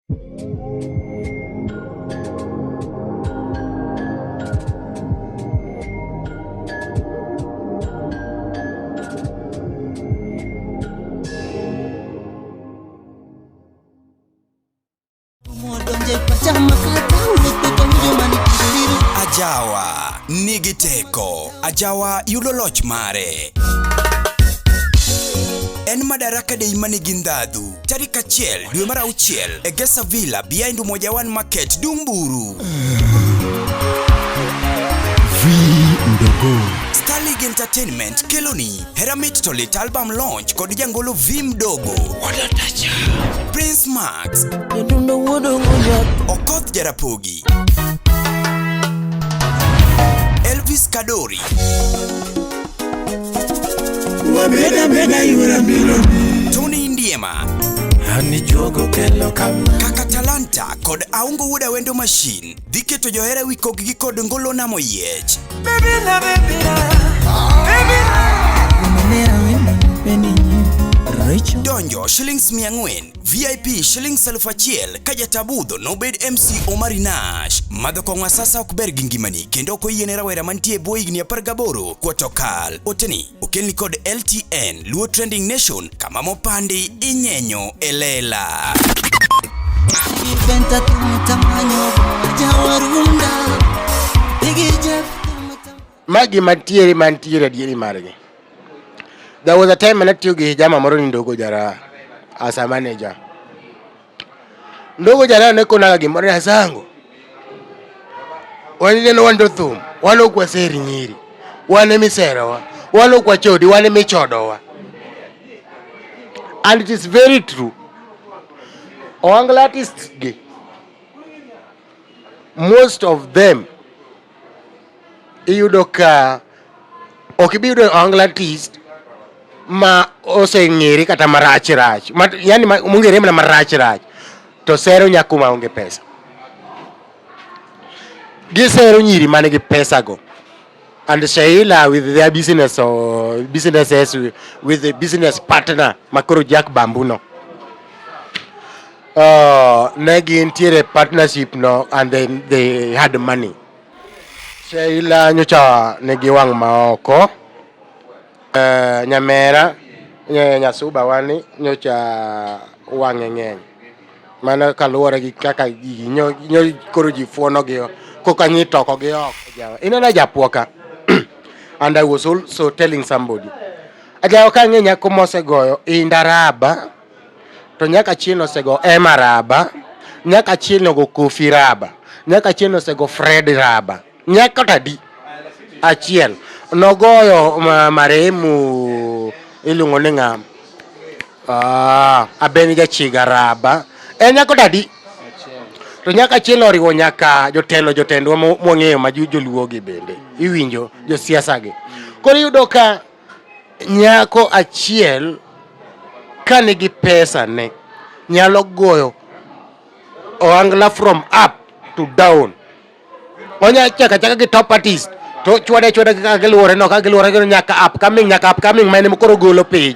Ajawa nigi teko. Ajawa yudo loch mare. En Madaraka Day manigi ndhadhu. Tarik 1 dwe mar 6 e Gesa Villa behind Umoja One Market Dumburu. V Mdogo. Star League Entertainment keloni Hera Mit to Lit album launch kod jangolo V Mdogo. Prince Max. Okoth Jarapogi. Elvis Kadori. Tony Ndiema. Kaka Talanta kod Aungo Wuod Awendo Machine dhi keto johera wi kokgi kod ngolo namo yiech. Donjo shillings 400, VIP shillings 1000 ka jatabudho nobed MC Omari Nash. Madho kong'o asasa ok ber gi ngimani kendo ok oyiene rawera mantie e bwo higni 18 kuoto kal. Oteni okelni kod LTN Luo Trending Nation kama mopandi inyenyo e lela. Ma gima ntiere mantiere adieri margi. There was a time mane atiyo gi jama moro ni Ndogo Jara as a manager. Ndogo Jara ne konaga gimoro ni Asango. Wan ineno wan jothum, wan ok waser nyiri, wan emiserowa, wan ok wachodi, wan emichodowa. And it is very true. Ohangla artists gi, most of them iyudo ka ok ibi yudo ohangla artist ma oseng'ere kata marach rach, ma, yani mong'ere mana marach rach to sero nyako maonge pesa. Gisero nyiri man gi pesa go. And Sheila with their business or businesses with the business partner makoro Jack Bambuno. Ne gintiere partnership no and they had money. Sheila nyocha nigi wang' maoko. Nyamera Nyasuba wani nyocha wang'e ng'eny. Mano kaluwore gi kaka gigi nyo, nyo koro ji fuono gi koka nyi toko gi oko. Jawa. Ineno japuoka. And I was also telling somebody. Ajawa ka ang'e nyako mosegoyo indaraba to nyaka chieng' osego Emma raba, nyaka chieng' ogo Kofi raba, nyaka chieng' osego Fred raba, nyaka tadi achiel nogoyo marehemu iluongo ni ng'a? Ah, Abeni Jachiga raba, en nyako tadi to nyaka chieng' oriwo nyaka jotelo jotendwa mwang'eyo ma joluo gi bende iwinjo josiasa gi. Koro iyudo ka nyako achiel ka nigi pesa ne nyalo goyo ohangla from up to down. Onya chako achaka gi top artist to chwade achwada kaka giluwore no kaka giluwore no nyaka upcoming nyaka upcoming ma en koro golo piny.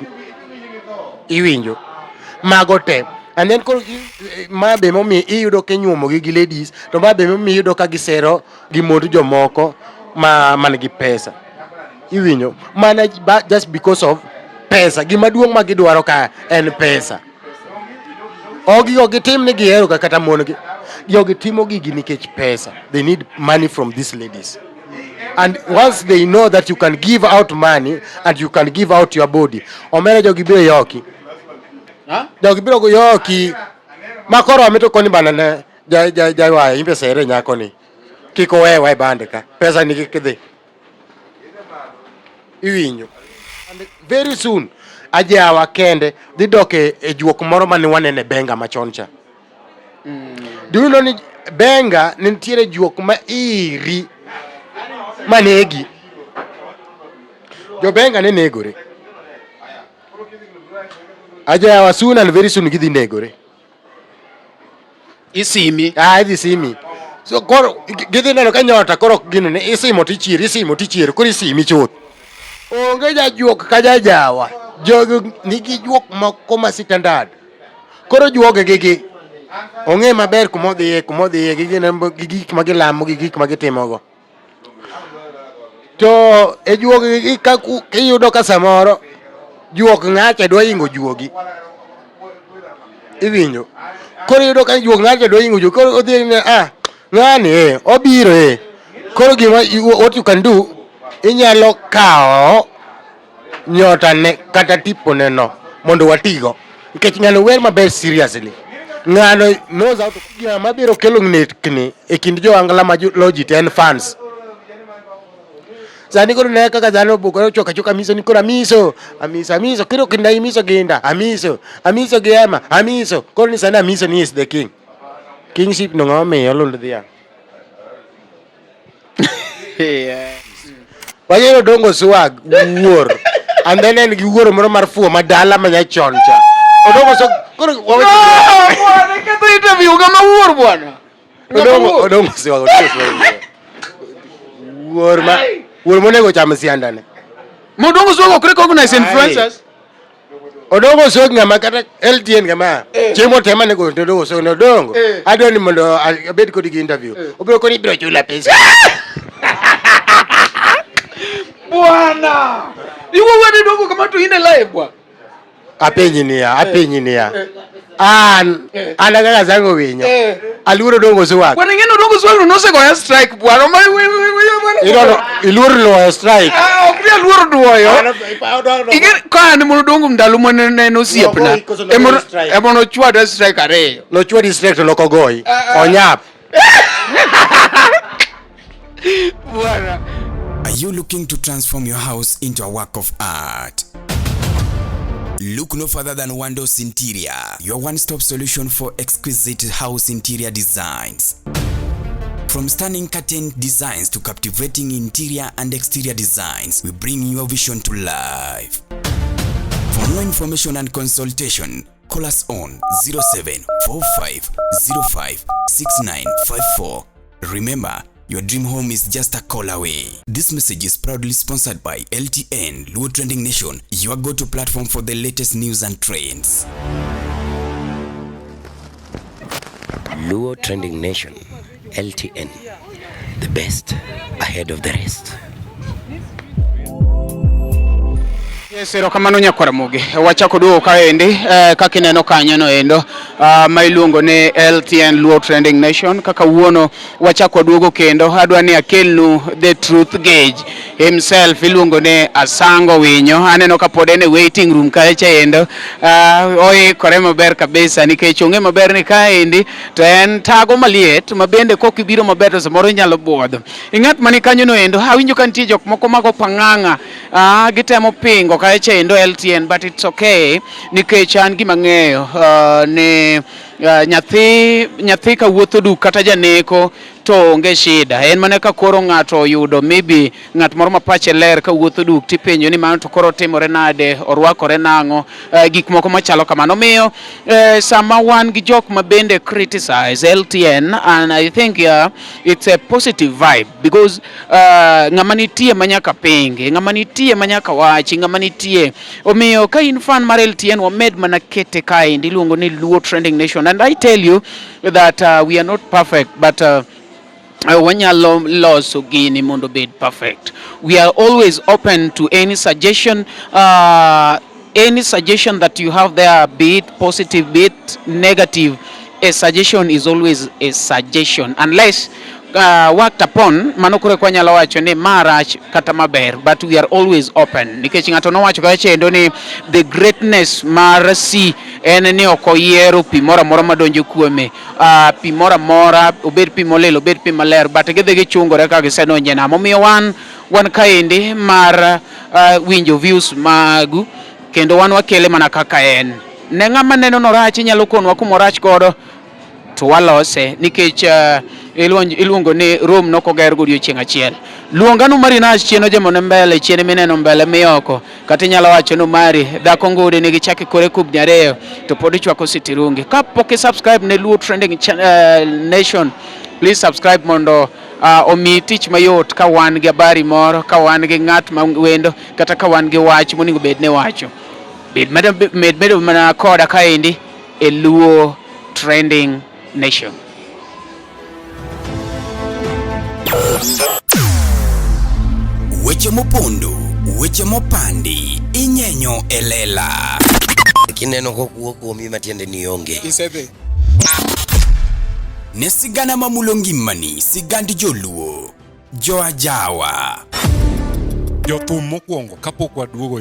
Iwinjo? Mago te. And then koro ma be momiyo iyudo ka inyuomo gi gi ladies to ma be momiyo iyudo ka gisero gi mond jomoko ma man gi pesa. Iwinjo? Mana just because of pesa. Gima duong' ma gidwaro ka en pesa. Ok gigo gitim ni gihero ga kata mon gi. Jogi timo gigi nikech pesa. They need money from these ladies. And once they know that you can give out money and you can give out your body, omera jogi biro yoki. Jogi biro yoki. Ma koro amito koni bana ne ja ja ja waya imbe sere nyako ni. Kik owewa e bande ka. Pesa ni kik dhi. Iwinjo. And very soon ajawa kende dhi dok e juok moro mane wanene Benga machon cha. Do you know ni Benga ne nitiere juok ma iri manegi. Jo Benga ne negore. Ajawa soon and very soon gidhi negore. Isimi. Ah, idhi simi. So koro gidhi neno ka nyota koro gino ne isimo tichier, isimo tichier, koro isimi chuth. Onge jajuok ka jajawa. Jogi nigi juok moko ma standard. Koro juoge gi gi. Ong'e maber kuma odhiye, kuma odhiye gi gine gi gik ma gilamo gi gik ma gitimogo. To e juogi ka iyudo ka samoro juok ng'acha dwa ingo juogi. Iwinjo? Koro iyudo ka juok ng'acha dwa ingo juogi. Koro odhi ne ah ng'ani eh obiro eh. Koro gima what you can do inyalo kawo nyota ne kata tipone no mondo watigo. Nikech ng'ano wer maber seriously. Ng'ano knows how to gima biro kelo nekni e kind jo Angla ma loji to en fans. Sani koro ne kaka dhano obukore ochoka achoka amiso ni koro amiso amiso amiso koro kinda imiso ginda amiso amiso gi ema amiso koro ni sani amiso ni is the king. Kingship no ng'ama omiyo lund dhiang'. Yeah. Wayero Odongo swag wuor. And then en gi wuoro moro mar fuo madala ma nyachon cha. Odongo swag koro waweche Ah, bwana, ketho interview ng'ama wuor bwana. Ng'ama Odongo wuor. Odongo swag Odongo swag. Wuor ma wuor monego cham siandane. Modongo swag ok recognize influencers. Odongo swag ng'ama kata LTN kama. Chieng' moro tema nego to Odongo swag ne Odongo. Eh. Adwa ni mondo abed kodi gi interview. Obiro koni ibiro chula pesa. Bwana. Iwo wene dongo kama to in e live bwana. Apenji niya, apenji niya. An an kaka Sango Winyo. Eh. Aluoro Odongo swag. Bwana ing'e ni Odongo swag nosegoya strike bwana. Ma we we we bwana. Irono iluoro loyo strike. Ah, ok ni aluoro duoyo. Ing'e ka an mono Odongo ndalo mane ne en osiepna. Nogoyi koso nogoyi Emono strike? emono chwada strike ariyo. Nochwadi strike to nokogoyi. Onyap. Bwana. Are you looking to transform your house into a work of art? Look no further than Wandos Interior, your one-stop solution for exquisite house interior designs. From stunning curtain designs to captivating interior and exterior designs, we bring your vision to life. For more information and consultation, call us on 0745056954. Remember, your dream home is just a call away. This message is proudly sponsored by LTN, Luo Trending Nation, your go-to platform for the latest news and trends. Luo Trending Nation, LTN, the best ahead of the rest. Yes, erokamano nyakwar Ramogi. Wachako duogo kaendi kaka ineno kanyo no endo ma iluongo ni LTN Luo Trending Nation. Kaka wuono wachako duogo kendo adwa ni akelnu the truth gauge himself iluongo ni Asango Winyo. Aneno ka pod en e waiting room kacha endo. Oikore maber kabisa nikech ong'e maber ni kaendi to en tago maliet ma bende kok ibiro maber to samoro inyalo buodho. Ing'at mani kanyo no endo awinjo ka nitie jok moko mago pang'ang'a gitemo pingo kacha endo LTN, but it's okay nikech an gima ng'eyo ni nyathi ka wuotho duk kata janeko to onge shida, en mana ka koro ng'ato oyudo maybe ng'at moro ma pache ler ka wuotho duk tipenjo ni mano to koro timore nade, orwakore nang'o, gik moko machalo kamano. Omiyo sama wan gi jok ma bende criticize LTN, and I think it's a positive vibe because ng'ama nitie ma nyaka pingi, ng'ama nitie ma nyaka wachi, ng'ama nitie. Omiyo ka in fan mar LTN, wamed mana kete kaendi iluongo ni Luo Trending Nation, and I tell you that we are not perfect, but wanyalo loso gini mondo obed perfect. We are always open to any suggestion, any suggestion that you have there, be it positive, be it negative. A suggestion is always a suggestion unless worked upon. Mano koro eka wanyalo wacho ni ma rach kata maber, but we are always open nikech ng'ato nowacho kacha endo ni the greatness mar sea en ni ok oyiero pi moro amora madonjo kuome, pi moro amora, obed pi molil, obed pi maler, but gidhi gichungore ka gisedonjo e nam. Omiyo wan kaendi mar winjo views magu kendo wan wakele mana kaka en. Ne ng'ama neno norach inyalo konwa kumorach godo to walose nikech iluongo ni Rome nokoger godiochieng' achiel. Luonga nu Mari Nash chien ojemone mbele chien mineno mbele mioko kata inyalo wacho nu Mari dhako ngudi nigi chak e kore kubni ariyo to pod ichwako sitirungi. Kapok i subscribe ne Luo Trending Nation, please subscribe mondo omiyi tich mayot ka wan gi habari moro, ka wan gi ng'at ma wendo kata ka wan gi wach monego bed ni wacho. Bed bedo mana koda kaendi e Luo Trending Nation. Weche mopondo, weche mopandi, inyenyo e lela. Kineno kokuo kuomi matiende ni onge. Isedhi. Ne sigana mamulo ngimani, sigand joluo, joajawa. Jothum mokwongo kapok waduogo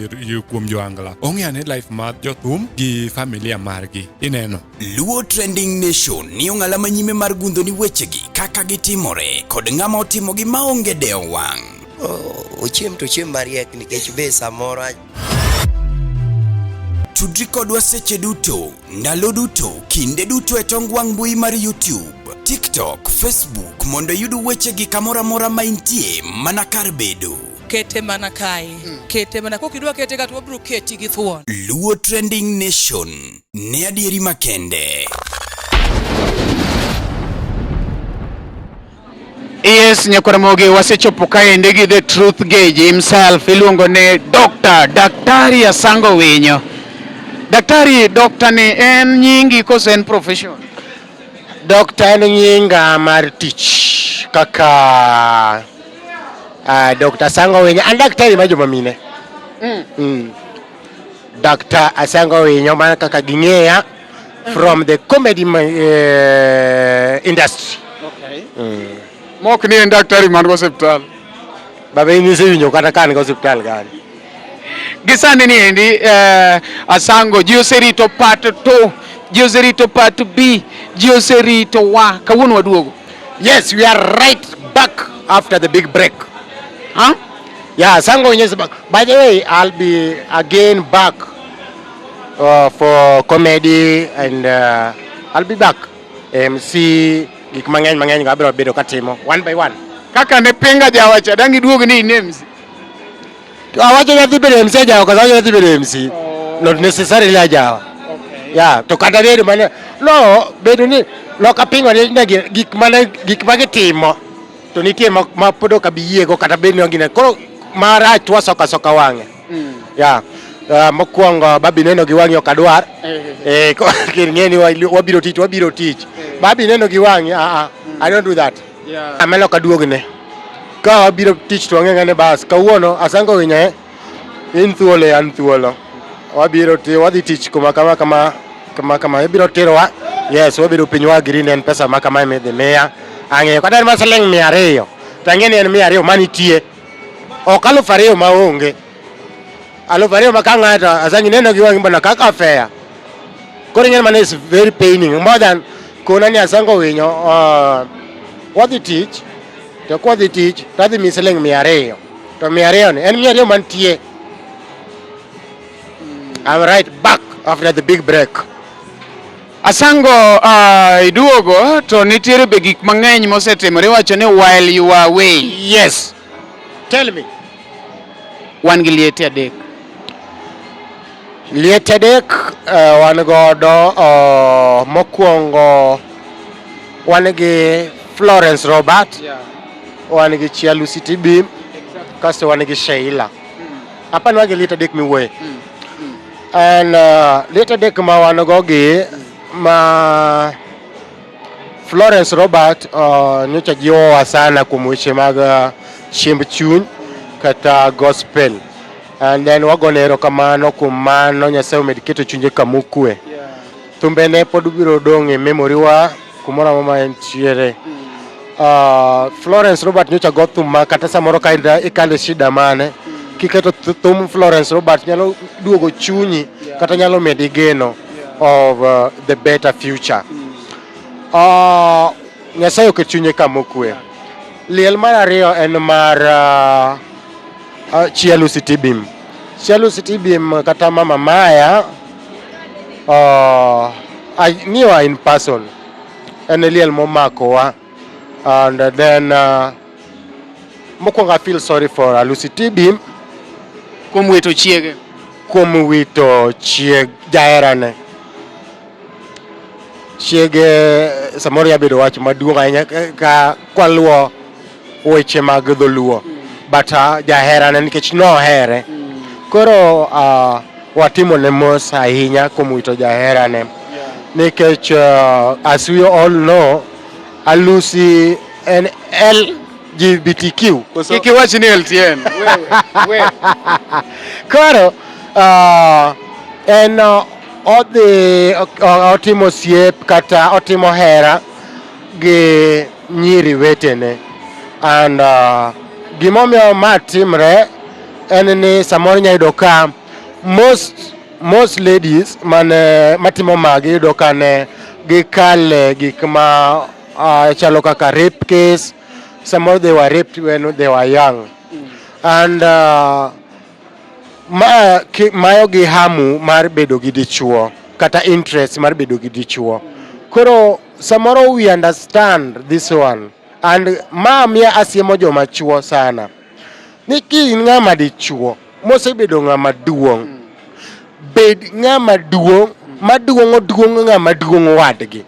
kuom joangla ong'e ane life mar jothum gi familia margi ineno. Luo Trending Nation ni ong'ala manyime mar gundho ni wechegi kaka gitimore kod ng'ama otimogi maonge dewo wang'. Ochiem to ochiem mariek nikech be samoro Tudri kodwa seche duto, ndalo duto, kinde duto e tong wang' mbui mar YouTube, TikTok, Facebook mondo iyud wechegi kamoro amora ma intie mana kar bedo. Kete mana kae. Kete mana kok idwa kete ka to wabiro keti gi thuon. Luo Trending Nation ne adieri makende. Yes, nyakwaramogi wasechopo kaendi gi the truth gauge himself iluongo ni Dr. Daktari Asango Winyo. Daktari, doctor ni en nyingi koso en profession? Doctor en nyinga mar tich kaka Dr. Asango Winyo. An daktari ma joma mine. Dr. Asango Winyo mana kaka ging'eya from the comedy industry. Okay. Mok ni en daktari man go osiptal. Baba in isewinjo kata ka an go osiptal gani? Gi sani ni endi Asango ji oserito part 2, ji oserito part B, ji oserito wa. Kawuono waduogo. Yes, we are right back after the big break. Huh? Yeah, Asango Winyo is back. By the way, I'll be again back for comedy and I'll be back. MC gik mang'eny mang'eny go abiro bedo katimo one by one. Kaka ne pinga jawacha dang' iduog ni in MC. To awacho ni adhi bedo MC ajawa koso awacho ni adhi bedo MC. Not necessarily ajawa. Okay. Yeah, to kata bedo mane no bedo ni nok apingo ni ne gik mane gik ma gitimo to nitie ma pod ok abi yiego kata bed ni gine koro marach wasoka soka wang'e. Yeah. Mokwongo babi neno gi wang'i ok adwar. Kir ng'e ni wabiro tich wabiro tich. Babi neno gi wang'i ah ah I don't do that. Amelo ok aduogne. Ka wabiro tich to wang'e ng'ane bas kawuono Asango Winyo in thuolo e an thuolo. Wabiro ti wadhi tich kuma kama kama kama kama ibiro terowa. Yes, wabiro piny wa agree ni en pesa ma kama midhi miya. Ang'eyo kata en ma siling 200. To ang'e ni en 200 manitie. Ok 2000 maonge. 2000 ma ka ng'ato Asangi neno gi wang'i bana kaka fair. Koro ing'e mano is very paining more than kona ni Asango Winyo wadhi tich to kwadhi tich to adhi miyi siling 200 to 200 ni en 200 mantie. I'm right back after the big break. Asango iduogo to nitiere be gik mang'eny mosetimore iwacho ni while you were away. Yes. Tell me. Wan gi liete adek. Liete adek wan godo mokwongo wan gi Florence Robert, wan gi Chia Lucy Tibim, kasto wan gi Sheila. Apani wan gi liete adek miwuoye. And liete adek ma wan go gi ma Florence Robert nyocha jiwowa sana kuom weche mag chiemb chuny kata gospel. And then wagone erokamano kuom mano Nyasaye omed keto chunye kamokwe. Thumbene pod biro dong' e memory wa kumoro amora ma entiere. Florence Robert nyocha go thum ma kata samoro ka ikale shida mane kiketo thum Florence Robert nyalo duogo chunyi kata nyalo medi geno of the better future. Nyasaye oket chunye kamokwe. Liel mar ariyo en mar Chia Lucy Tibim. Chia Lucy Tibim kata Mama Maya I knew her in person. En liel momakowa and then mokwongo I feel sorry for Lucy Tibim Kuom wito chiege. Kuom wito chieg jaherane. Chiege samoro ya bedo wach maduong' ahinya ka kwaluwo weche mag dholuo but jaherane nikech nohere. Koro watimo ne mos ahinya kuom wito jaherane. Nikech as we all know, Alusi en LGBTQ. Koso? Kik iwach ni LTN. We, we. Koro en odhi otimo osiep kata otimo hera gi nyiri wetene and gimomiyo ma timre en ni samoro inya yudo ka most ladies mane matimo magi iyudo ka ne gikale gik ma chalo kaka rape case. Samoro they were raped when they were young and ma mayo gi hamu mar bedo gi dichuo kata interest mar bedo gi dichuo. Koro samoro we understand this one and ma miya asiemo joma chuo sana ni ki in ng'ama dichuo mosebedo ng'ama duong', bed ng'ama duong' maduong'o duong' ng'ama duong' wadgi.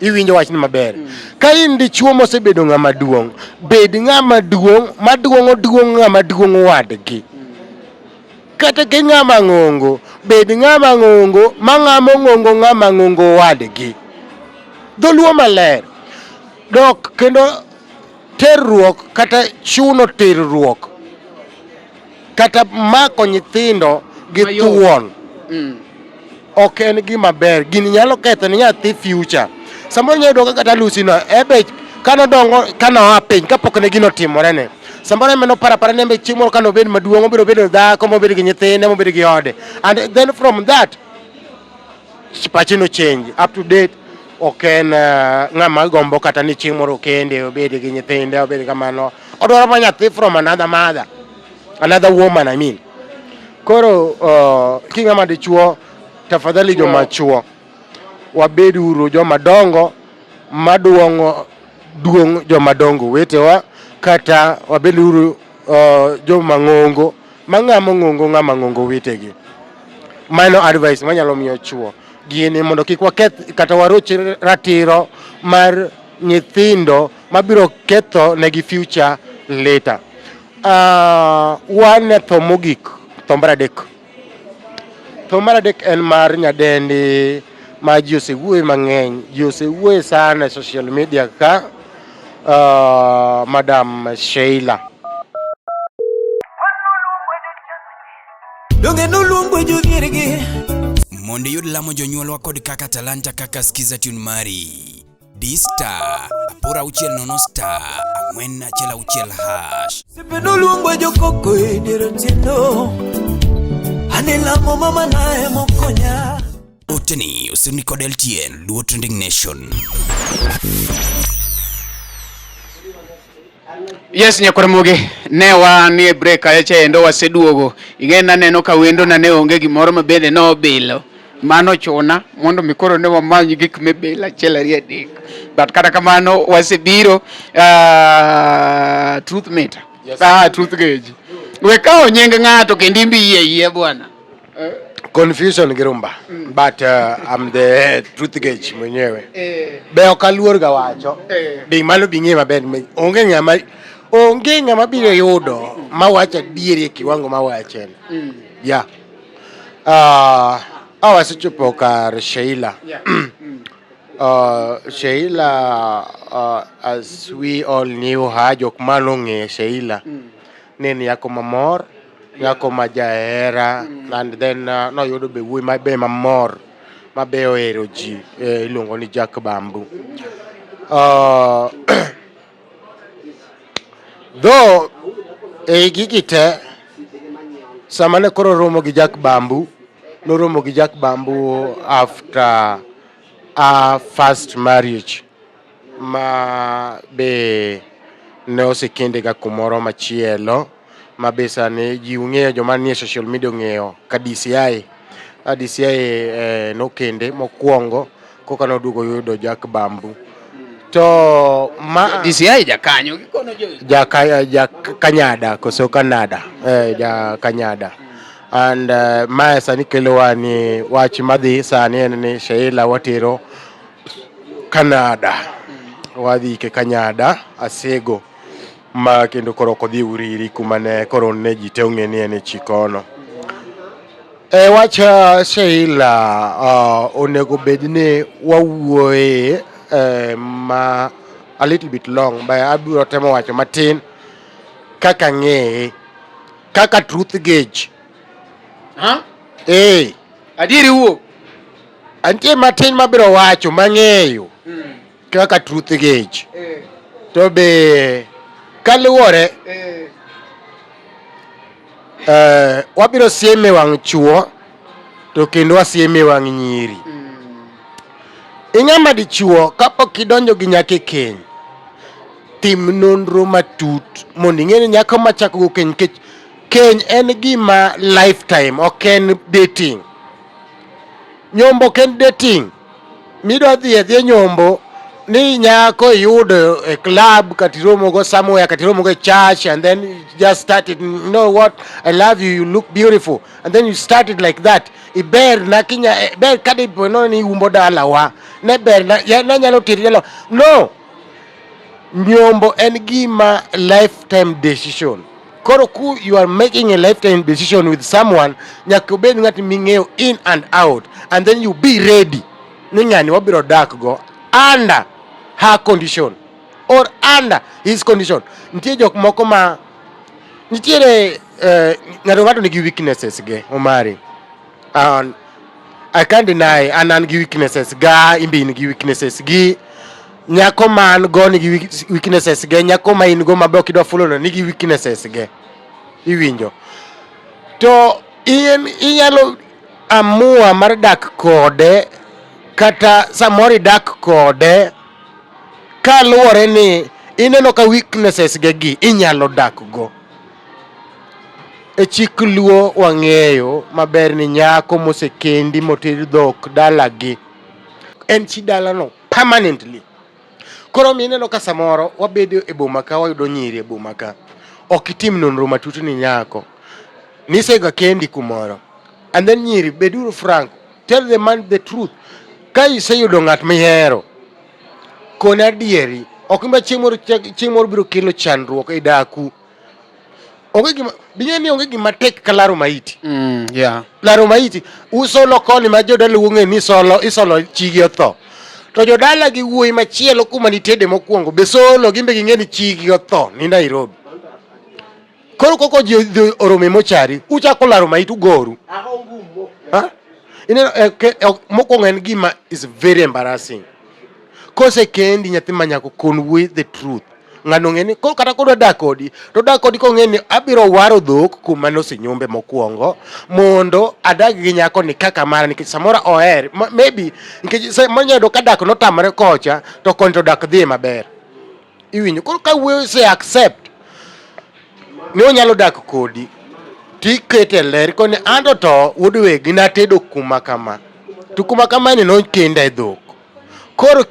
Iwinjo wachni maber? Ka in dichuo mosebedo ng'ama duong', bed ng'ama duong' maduong'o duong' ng'ama duong' wadgi. Kata ki ng'ama ng'ongo, bed ng'ama ng'ongo mang'amo ng'ongo ng'ama ng'ongo wadgi. Dholuo maler. Dok kendo terruok kata chuno terruok kata mako nyithindo gi thuon ok en gima ber. Gini nyalo ketho ne nyathi future. Samoro inyalo yudo ka kata Lucy no ebe kanodongo kanoa piny kapok ne gino otimore ne. Samoro en noparo apara ni en be chieng' moro kanobed maduong' obiro bedo dhako mobed gi nyithinde mobed gi ode. And then from that pache no change up to date ok en ng'ama gombo kata ni chieng' moro okende obed gi nyithinde obed kamano. Odwaro mana nyathi from another mother, another woman I mean. Koro ki ng'ama dichuo, tafadhali joma chuo wabed uru joma dongo maduong'o duong' joma dongo wetewa kata wabed uru joma ng'ongo mang'amo ng'ongo ng'ama ng'ongo wetegi. Mano advice manyalo miyo chuo gini mondo kik waketh kata waroch ratiro mar nyithindo mabiro ketho negi future later. Wan e tho mogik, tho mar adek. Tho mar adek en mar nyadendi ma ji osewuoye mang'eny, ji osewuoye sana e social media ka, Madam Sheila. Donge noluongo jodhiergi. Mondo iyud lamo jonyuolwa kod kaka talanta kaka skiza tune mari. D star 860 star 416 hash. Sepe noluongo jokoko e dier otieno. Anelamo mama naye mokonya. Oteni osirni kod LTN Luo Trending Nation. Yes, nyakwar ne wan e break kacha endo waseduogo. Ing'e naneno ka wendo na ne onge gimoro ma bende nobilo. Mano chuna mondo mi koro ne wamany gik mibilo achiel ariyo adek. But kata kamano wasebiro truth meter. Yes. Truth gauge. We kawo nying ng'ato kendo imbi yie yie bwana. Confusion gi rumba. But I'm the truth gauge mwenyewe. Be ok aluor ga wacho. Bi malo bi ng'e maber. Onge ng'ama biro yudo mawacho adieri e kiwango mawache. Yeah. Wasechopo kar Sheila. Sheila, as we all knew her, jok manong'e Sheila, ne en nyako mamor, nyako ma jahera, and then noyudo be wuoyi ma be mamor, ma be ohero ji, iluongo ni Jack Bambu. Though ei gigi te, sama ne koro romo gi Jack Bambu, noromo gi Jack Bambu after a first marriage ma be ne osekende ga kumoro machielo ma be sani ji ung'eyo, joma nie social media ong'eyo ka DCI. A DCI nokende mokwongo koka noduogo yudo Jack Bambu. To ma DCI jakanyo gikono jo ja Kanyada koso Kanada, ja Kanyada. And mae sani kelowa ni wach madhi sani en ni Sheila watero Kanada. Wadhi ike Kanyada Asego ma kendo koro ok odhi Uriri kuma ne koro ne ji te ong'e ni en e chikono. E wach Sheila onego bed ni wawuoye ma a little bit long, but abiro temo wacho matin kaka ng'eye kaka truth gauge. Ha? Eh, Adieri wuo. antie matin mabiro wacho mang'eyo kaka truth gauge. To be kaluwore wabiro sieme wang' chuo to kendo wasieme wang' nyiri. Ing'ama dichuo kapok idonjo gi nyako e keny, tim nonro matut mondo ing'e ni nyako machako go keny, nikech keny en gima lifetime, ok en dating. Nyombo ok en dating. Midwa dhi adhiya nyombo ni nyako iyudo e club kata iromo go somewhere kata iromo go e church and then you just start it, you know what, I love you, you look beautiful, and then you start it like that. Iber na kinya ber kadipo no ni umbo dalawa ne ber na ya, nanyalo teri dalawa. No, nyombo en gima lifetime decision. Koro ku you are making a lifetime decision with someone, nyaka obed ng'at ming'eyo in and out, and then you be ready ni ng'ani wabiro dak go under her condition or under his condition. Nitie jok moko ma nitiere ng'ato ng'ato nigi weaknesses ge, Omari. And I can't deny an an gi weaknesses ga, in be in gi weaknesses gi. Nyako ma an go nigi weaknesses ge, nyako ma in go mabe ok idwa fulo no nigi weaknesses ge. Iwinjo. To in inyalo amua mar dak kode kata samoro idak kode kaluwore ni ineno ka weaknesses ge gi inyalo dak go. E chik Luo wang'eyo maber ni nyako mosekendi moter dhok dalagi en chi dalano permanently. Koro mi ineno ka samoro wabedo e boma ka, wayudo nyiri e boma ka, ok itim nonro matut ni nyako nisega kendi kumoro. And then nyiri, beduru frank, tell the man the truth. Ka iseyudo ng'at mihero, kone adieri. Ok ma chieng' moro biro kelo chandruok e daku. Onge gima bing'e ni onge gima tek ka laro maiti. Laro maiti usolo koni ma jodala ong'e ni solo isolo chigi otho. To jodala gi wuoyi machielo kuma nitede mokwongo be solo gimbe ging'e ni chigi otho ni Nairobi. Koro koko ji odhi orome mochari, uchako laro maiti ugoru. Ha? Ineno mokwongo en gima is very embarrassing. Kosekendi nyathi ma nyako kon wuoyi the truth. Ng'ano ng'e ni koro kata kodwa dak kodi to dak kodi kong'e ni abiro waro dhok kuma nosenyombe mokwongo mondo adag gi nyako ni kaka mara, nikech samoro oher maybe nikech manyalo yudo ka dak notamre kocha to koni to dak dhiye maber. Iwinjo? Koro ka wuoyi ose accept ni onyalo dak kodi tikete ler koni anto to wuod wegi natedo kuma kama to kuma kama ni nokenda e dhok. Koro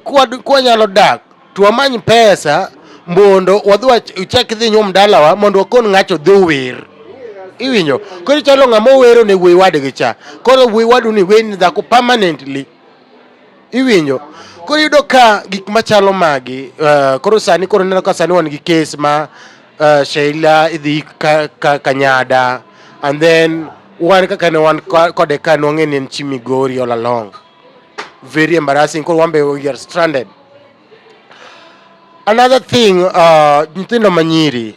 kwanyalo dak to wamany pesa mondo wadhi wachak dhi nyuom dalawa mondo wakon ng'acho dhi wer. Iwinjo? Koro ichalo ng'ama owero ne wuoyi wadgi cha. Koro wuoyi wadu ni weni dhako permanently. Iwinjo? Koro iyudo ka gik machalo magi, koro sani koro ineno ka sani wan gi case ma Sheila idhi ka, ka, Kanyada, and then wan kaka ne wan kode ka nwang'e ni en chi Migori all along. Very embarrassing. Koro wan be we are stranded. Another thing, nyithindo manyiri,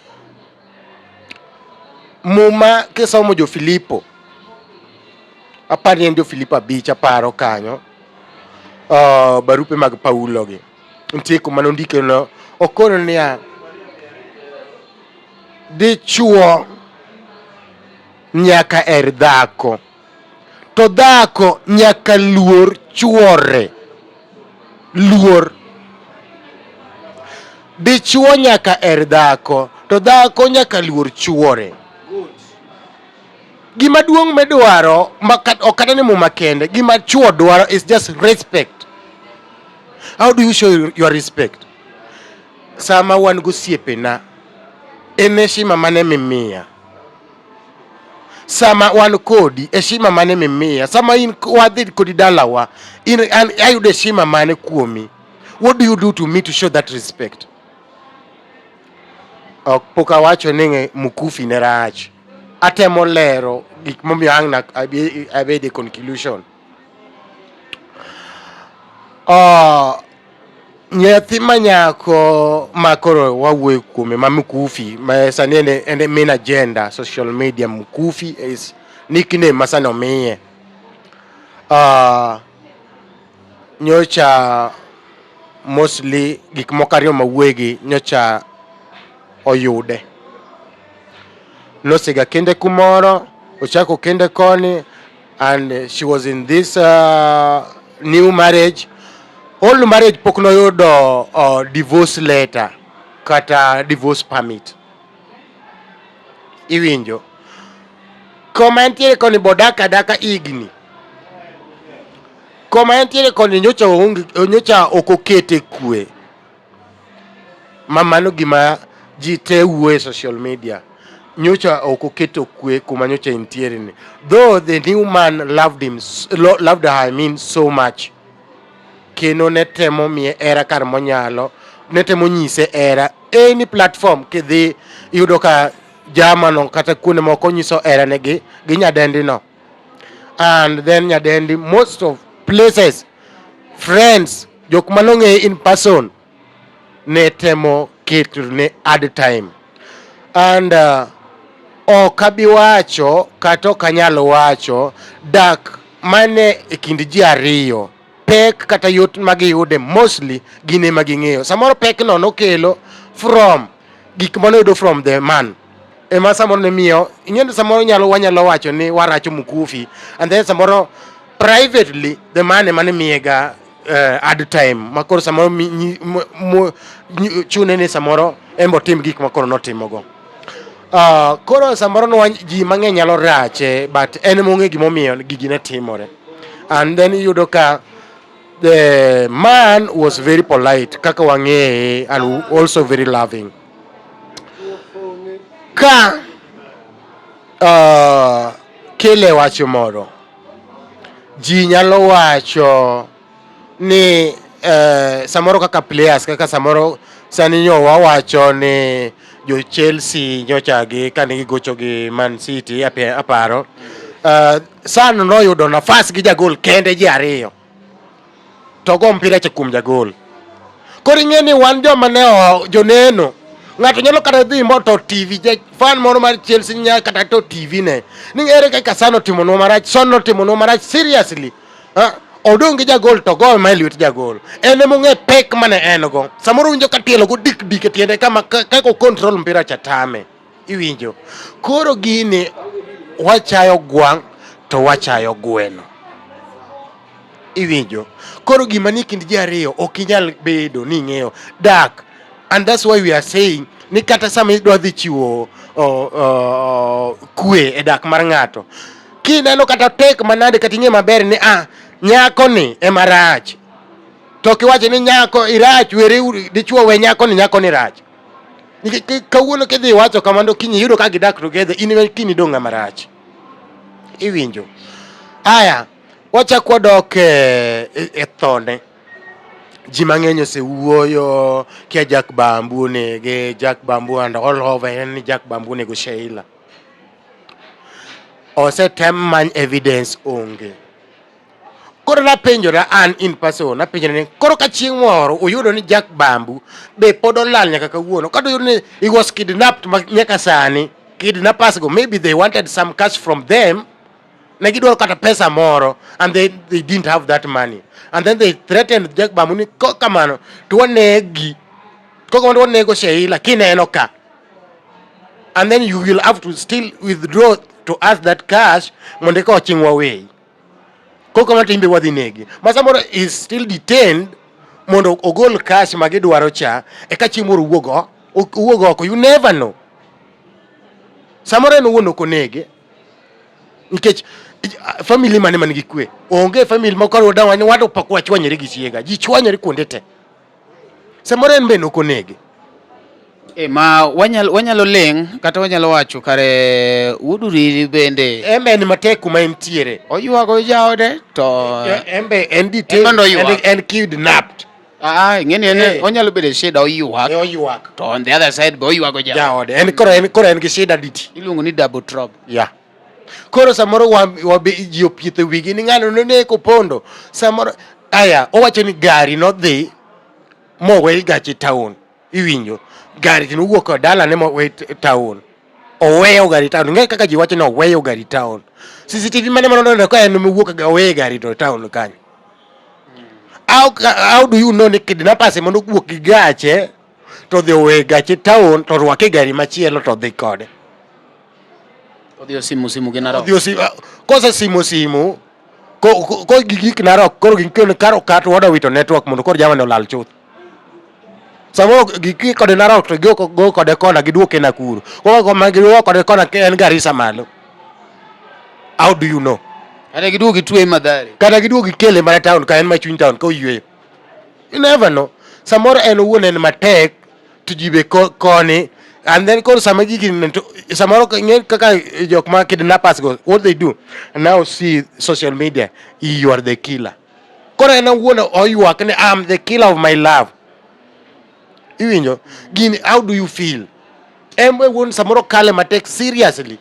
Muma kisomo jo Filipo, apar ni en jo Filipo 5 aparo kanyo, barupe mag Paulo gi. Nitie kuma nondike no, okono niya, dichuo nyaka her dhako, to dhako nyaka luor chuore. Luor. Dichuo nyaka her dhako, to dhako nyaka luor chuore. Gima duong' midwaro, ok kata ni Muma kende, gima chuo dwaro is just respect. How do you show your respect? Sama wan gosiepena, en heshima mane mimiya? Sama wan kodi, heshima mane mimiya? Sama in wadhi kodi dalawa, in an ayudo heshima mane kuomi? What do you do to me to show that respect? Ok pok awacho ni mukufi ne rach. Atemo lero gik momiyo ang' na abed e conclusion. Nyathi ma nyako ma koro wawuoyo kuome ma Mkufi ma sani en e main agenda social media. Mkufi is nickname ma sani omiye. Nyocha mostly gik moko ariyo mawuoye nyocha oyude. Nosega kende kumoro, ochako kende koni and she was in this new marriage. Old marriage pok noyudo divorce letter kata divorce permit. Iwinjo? Koma entiere koni bodak adaka higni. Koma entiere koni nyocha oonge, nyocha ok okete kwe. Ma mano gima ji te wuoye e social media. Nyocha ok oketo kwe kuma nyocha entiere ni. Though the new man loved him, loved her, I mean, so much. Kendo ne temo miye hera kar monyalo, ne temo nyise hera. Any platform kidhi iyudo ka jamano kata kuonde moko nyiso hera ne gi nyadendi no. And then nyadendi most of places, friends, jok manong'eye in person ne temo keto ne add time. And ok abi wacho kata ok anyal wacho dak mane e kind ji ariyo pek kata yot magiyude mostly gin ema ging'eyo. Samoro pek no nokelo from gik manoyudo from the man ema samoro ne miyo ing'e ni samoro nyalo wanyalo wacho ni waracho Mkufi and then samoro privately the man ema ne miyega add time makoro samoro chune ni samoro en be otim gik makoro notimogo. Koro samoro ji mang'eny nyalo rache but en mong'e gimomiyo gigi ne timore. And then iyudo ka the man was very polite kaka wang'eye and also very loving. Ka kele wach moro, ji nyalo wacho ni samoro kaka players kaka samoro sani nyo wawacho ni jo Chelsea nyocha gi kane gigocho gi Man City aparo Son noyudo nafas gi jagol kende ji ariyo to go mpira cha kuom jagol. Koro ing'e ni wan joma ne joneno ng'ato nyalo kata dhi mo to TV ja fan moro mar Chelsea nyalo kata to TV ne ni ere kaka Son otimonwa marach, Son otimonwa marach seriously. Ha? Odong' gi jagol to goyo ma e lwet jagol. En ema ong'e pek mane en go. Samoro winjo ka tielo go dik dik e tiende kama kaka o control mpira cha tame. Iwinjo. Koro gini wachayo gwang' to wachayo gweno. Iwinjo. Koro gima ni kind ji ariyo ok inyal bedo ni ing'eyo dak. And that's why we are saying ni kata sama idwa dhi chiwo kwe e dak mar ng'ato, kineno kata tek manade kata ing'e maber ni nyako ni ema rach, to kiwacho ni nyako irach, were dichuo we nyako ni, nyako ni rach. Nikech kawuono kidhi wacho kamano kiny iyudo ka gidak together, in ema kiny idong' ng'ama rach. Iwinjo. Aya, wachak wadok e thone. Ji mang'eny osewuoyo kia Jack Bambu onege, Jack Bambu and all over en ni Jack Bambu onego Sheila. Osetem many evidence onge. Koro napenjora an in person, napenjora ni koro ka chieng' moro uyudo ni Jack Bambu be pod olal nyaka kawuono, kata uyudo ni he was kidnapped nyaka sani, kidnappers go maybe they wanted some cash from them, ne gidwaro kata pesa moro and they didn't have that money and then they threatened Jack Bambu ni kamano to wanegi, kokamano to wanego Sheila kineno ka, and then you will have to still withdraw to us that cash mondo eka waching waweyi. Kokamano to in be wadhi negi. Ma samoro is still detained mondo ogol cash ma gidwaro cha eka chieng' moro owuog oko. You never know. Samoro en owuon ok onege nikech family mane man gi kwe. Onge family ma koro dawa ni wado pok wachwanyore gi chiega. Ji chwanyore kuonde te. Samoro en be ok onege. Ma wanyalo ling' kata wanyalo wacho kare wuod Uriri bende En be en matek kuma entiere. Oywago jaode to En be en detained, En bende oywak. en kidnapped. Ing'eni en onyalo bedo e shida oywak. Oywak. To on the other side be oywago jaode. Jaode. En koro en gi shida diti. Iluongo ni double trouble. Yeah. Koro samoro ji opietho wigi ni ng'ano noneko Pondo. Samoro aya owacho ni gari nodhi mowe gache town. Iwinjo? Gari to nowuok e dalane mowe town. Oweyo gari town. Ing'e kaka ji wacho ni oweyo gari town. CCTV mane manoneno ka en mowuok oweyo gari to town kanyo. How do you know ni kidnappers ema nowuok gi gache to odhi owe gache town to orwake gari machielo to odhi kode. Odhi osimo simu gi Narok. Odhi osimo kose simo simu ko gigik Narok koro gikone karo kat wada wito network mondo koro jamani olal chuth. Samoro giki kode Narok to go go kode kona giduoke Nakuru. Ko ko giduoke kode kona en Garissa malo. How do you know? Kata giduogo gitweye Mathare. Kata giduogo gikele mana town ka en machuny town ka oyweyo. You never know. Samoro en owuon en matek to ji be koni and then koro sama gigi to samoro ng'e kaka jok ma kidnappers go what they do now see social media you are the killer. Koro en owuon oywak ni I'm the killer of my love. Iwinjo? Gini how do you feel? En owuon samoro kale matek seriously.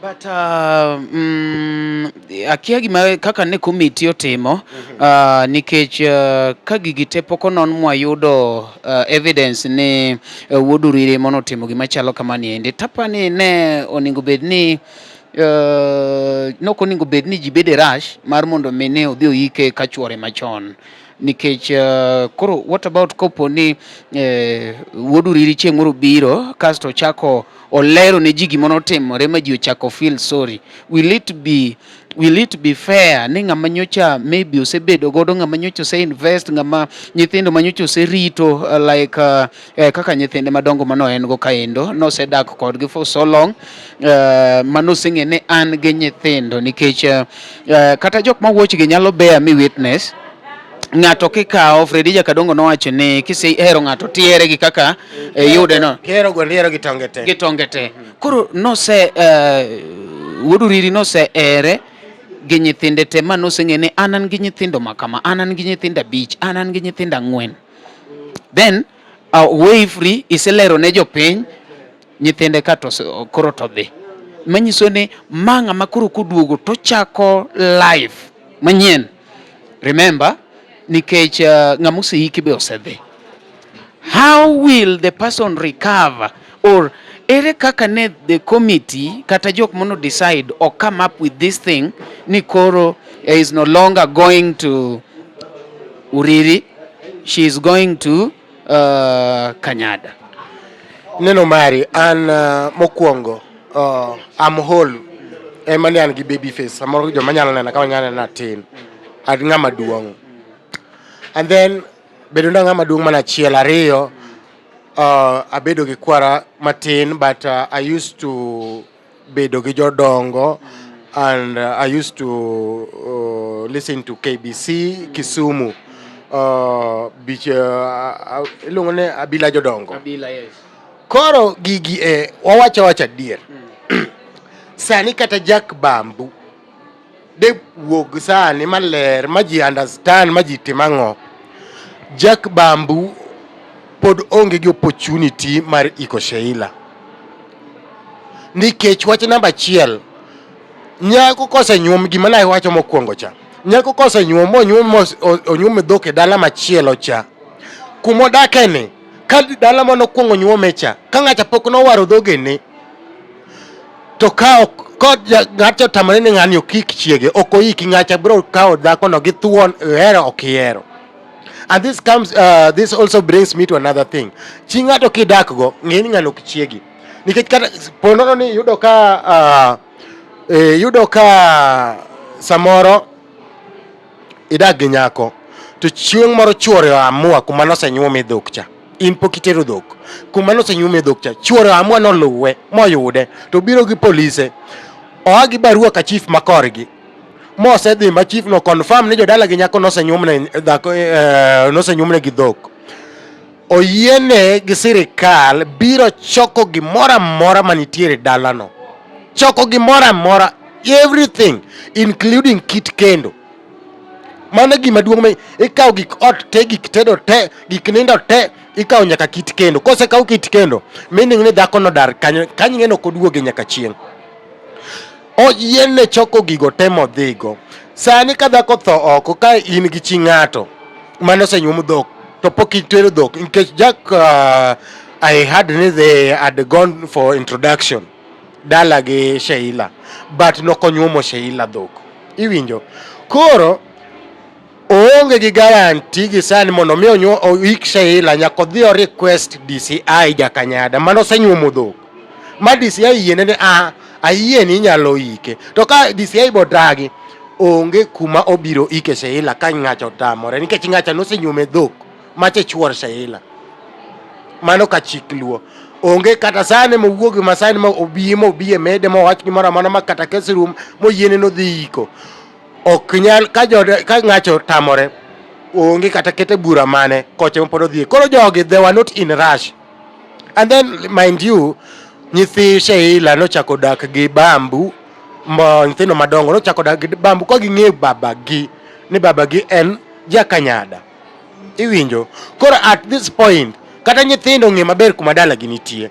But akia gima kaka ne komiti otimo nikech ka gigi te pok onon mwayudo evidence ni wuod Uriri mono otimo gima chalo kama niendi. Tapani ne onego bed ni nok onego bed ni ji bede rush mar mondo mi ne odhi oike ka chuore machon. Nikech koro what about kopo ni wuod Uriri chieng' moro biro kasto ochako olero ne ji gima notimore ma ji ochako feel sorry. Will it be fair ni ng'ama nyocha maybe osebedo godo, ng'ama nyocha ose invest, ng'ama nyithindo ma nyocha oserito like kaka nyithinde madongo mano en go kaendo nosedak kodgi for so long, mano oseng'e ni an gi nyithindo nikech kata jok ma wuoch gi nyalo bear me witness. Ng'ato kikawo, Fredi Jakadongo nowacho ni kisehero ng'ato tihere gi kaka iyude no. Kihero gweno ihero gi tonge te. Gi tonge te. Koro nose wuod Uriri nose ere gi nyithinde te ma noseng'e ni an an gi nyithindo ma kama, an an gi nyithindo 5, an an gi nyithindo 4. Then way free iselero ne jopiny nyithinde ka to koro to dhi. Manyiso ni ma ng'ama koro koduogo to chako life manyien. Remember, nikech ng'ama oseiki be osedhi. How will the person recover? Or ere kaka ne the committee kata jok mono decide or come up with this thing ni koro is no longer going to Uriri, she is going to Kanyada. Neno mari an mokwongo I'm whole ema ni an gi baby face samoro joma nyalo nena kama nyalo nena tin an ng'ama duong'. And then bedo na ng'ama duong' mana achiel ariyo abedo gi kwara matin but I used to bedo gi jodongo and I used to listen to KBC Kisumu bich iluongo ni Abila Jodongo. Abila, yes. Koro gigi wawacho wacho adier. Sani kata Jack Bambu de wuog sani maler ma ji understand ma ji tim ang'o. Jack Bambu pod onge gi opportunity mar iko Sheila. Nikech wach namba achiel, nyako kosenyuom gima ne awacho mokwongo cha. Nyako kosenyuom monyuom onyuom dhok e dala machielo cha. Kumodake ni, ka dala manokwongo nyuome cha, ka ng'acha pok nowaro dhogene, to ka ok ng'acha otamore ni ng'ani okik chiege, ok oiki, ng'acha biro kawo dhakono gi thuon, ihero ok ihero. And this comes, this also brings me to another thing. Chi ng'ato kidak go, ng'e ni ng'ano ok chiegi. Nikech kata ponono ni yudo ka yudo ka samoro idak gi nyako to chieng' moro chuore oamua kuma nosenyuome dhok cha. In pok itero dhok. Kuma nosenyuome dhok cha, chuore oamua noluwe moyude to biro gi polise. Oa gi barua ka chief ma korgi. Mosedhi ma chief no confirm ni jodala gi nyako nosenyuomne dhako nosenyuomne gi dhok. Oyiene gi sirikal biro choko gimoro amora manitiere dalano. Choko gimoro amora, everything including kit kendo. Mano gima duong' ma ikawo gik ot te, gik tedo te, gik nindo te, ikawo nyaka kit kendo. Kosekaw kit kendo, meaning ni dhako nodar kanyo, kanyo ing'e ni ok oduoge nyaka chieng'. Oyiene choko gigo te modhigo. Sani ka dhako otho oko ka in gi chi ng'ato mane osenyuom dhok to pok itero dhok nikech Jack I heard ni they had gone for introduction dala gi Sheila but nokonyuomo Sheila dhok. Iwinjo? Koro oonge gi guarantee gi sani mondo mi oik Sheila nyaka odhi o request DCI Jakanyada mane osenyuomo dhok ma DCI yiene ni a ayie ni inyalo ike to ka DCI bodagi onge kuma obiro ike Sheila ka ng'acha otamore nikech ng'acha nosenyuome dhok mache chuor Sheila mano ka chik luo onge kata sani mowuog ma sani ma obi mobi e mede mowach gimoro amora ma kata kes rum moyiene nodhi iko ok nyal ka jode ka ng'acho otamore onge kata kete bura mane koche pod odhi koro jogi they were not in rush and then mind you nyithi Sheila nochako dak gi bambu mo nyithindo madongo nochako dak gi bambu ka ging'eyo babagi ni babagi en jakanyada iwinjo koro at this point kata nyithindo ong'e maber kuma dalagi nitie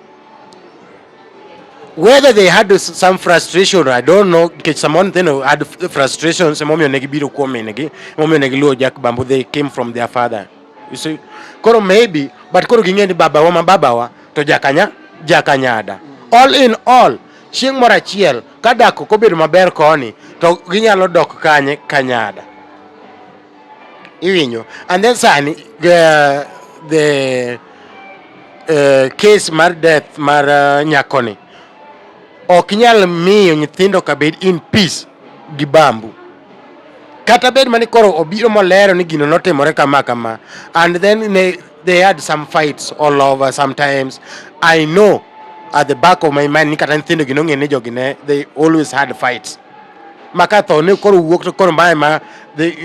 whether they had some frustration I don't know nikech samoro nyithindo had frustrations emomiyo ne gibiro kuom min-gi emomiyo ne giluwo Jack Bambu they came from their father you see koro maybe but koro ging'e ni babawa ma babawa to jakanya jakanyada all in all chieng' moro achiel ka dak ok obedo maber koni to ginyalo dok kanye kanyada iwinjo and then sani the case mar death mar nyakoni ok nyal miyo nyithindo ka bed in peace gi bambu kata bed mani koro obiro molero ni gino notimore kama kama and then they had some fights all over sometimes I know at the back of my mind ni kata nyithindo gi nong'e ni jogi ne they always had fights maka tho ne koro wuok to koro mae ma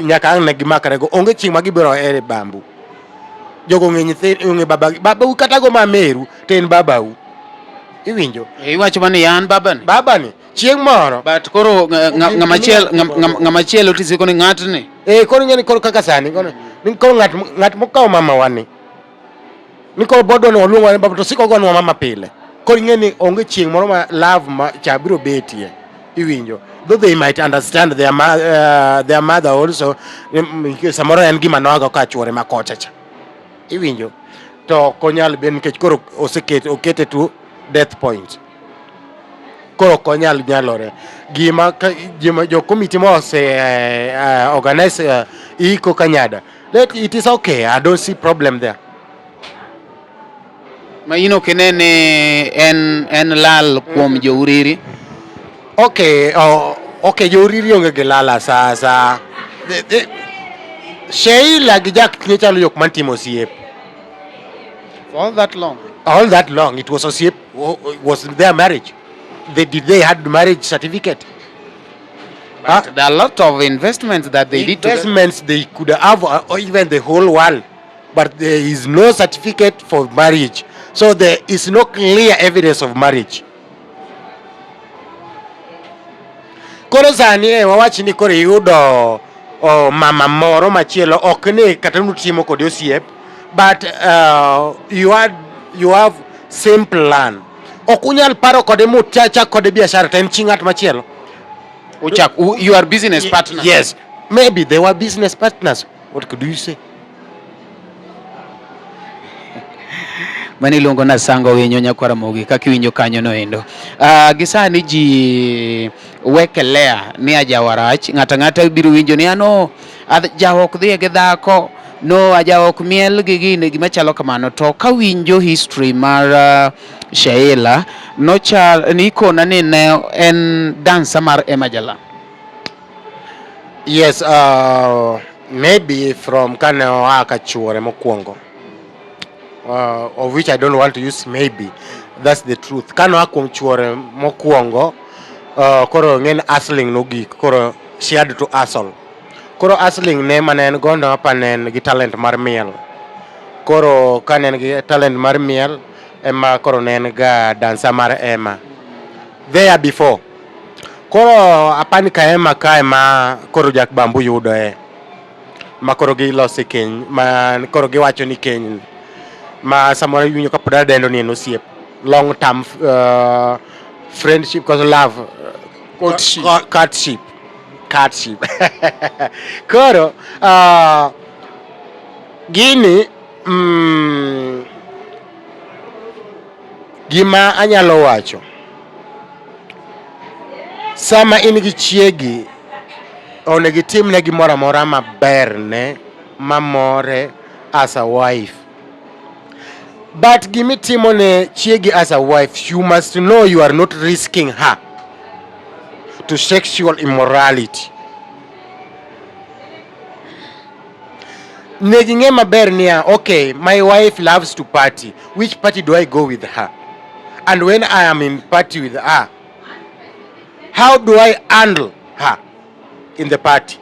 nyaka ang' ne gimakre go onge chieng' ma gibiro here bambu jogo ong'e nyithindo ong'e babagi babau kata go ma meru to en babau iwinjo Iwacho mana ni an babani. Babani chieng' moro but koro ng'ama chielo tisiko ni ng'atni eh koro ing'e ni koro kaka sani koro ni koro ng'at mokawo mama wani ni koro bodwa ni waluongo ni baba to siko gonwa mama pile koro ing'e ni onge chieng' moro ma love ma cha biro betie iwinjo though they might understand their mother also samoro en gima noago ka chuore ma kocha cha iwinjo to ok onyal bet nikech koro oseket okete to death point koro ok onyal nyalore gima gima jo committee ma ose organize iko Kanyada let it is okay I don't see problem there ma in ok ine ni en lal kuom jouriri okay oh, okay jouriri onge gi lala sasa Sheila gi Jack ne chalo jok man timo osiep all that long all that long it was osiep was their marriage they had marriage certificate but there are a lot of investments that they did together. Investments they could have or even the whole world but there is no certificate for marriage so there is no clear evidence of marriage koro sani wawach ni koro iyudo mama moro machielo ok ni kata nutimo kode osiep but you have same plan ok unyal paro kode muchachak kode biashara to en chi ng'at machielo Uchak, you are business partners. Yes, maybe they were business partners. What could you say? Mano iluongo na Sango Winyo nyakwar Ramogi kaka iwinjo kanyo no endo. Gi sani ji wekelea ni ajawa rach, ng'ato ang'ata biro winjo ni ano ajawa ok dhiye gi dhako, no ajawa ok miel gi gini gima chalo kamano. To kawinjo history mar Sheila nochal ni ikona ni ne en dancer mar Emma Jalamo. Yes, maybe from kane oa ka chuore mokwongo. Of which I don't want to use maybe. That's the truth. Kane oa kuom chuore mokwongo, koro ng'en hustling nogik, koro she had to hustle. Koro hustling ne mane en gondo apa ne en gi talent mar miel. Koro kane en gi talent mar miel, ema koro ne en ga dancer mar Emma. There before. Koro apani ka Emma ka ema koro Jack Bambu yudoe. Ma koro gilose keny, ma koro giwacho ni keny ma samoro iwinjo ka pod adendo ni en osiep. Long term friendship cause love. Courtship. Courtship. Courtship. Koro gini gima anyalo wacho sama in gi chiegi onego itimne gimoro amora maberne mamore as a wife. But gimitimo ne chiegi as a wife, you must know you are not risking her to sexual immorality. Ne ging'e maber niya, okay, my wife loves to party. Which party do I go with her? And when I am in party with her, how do I handle her in the party?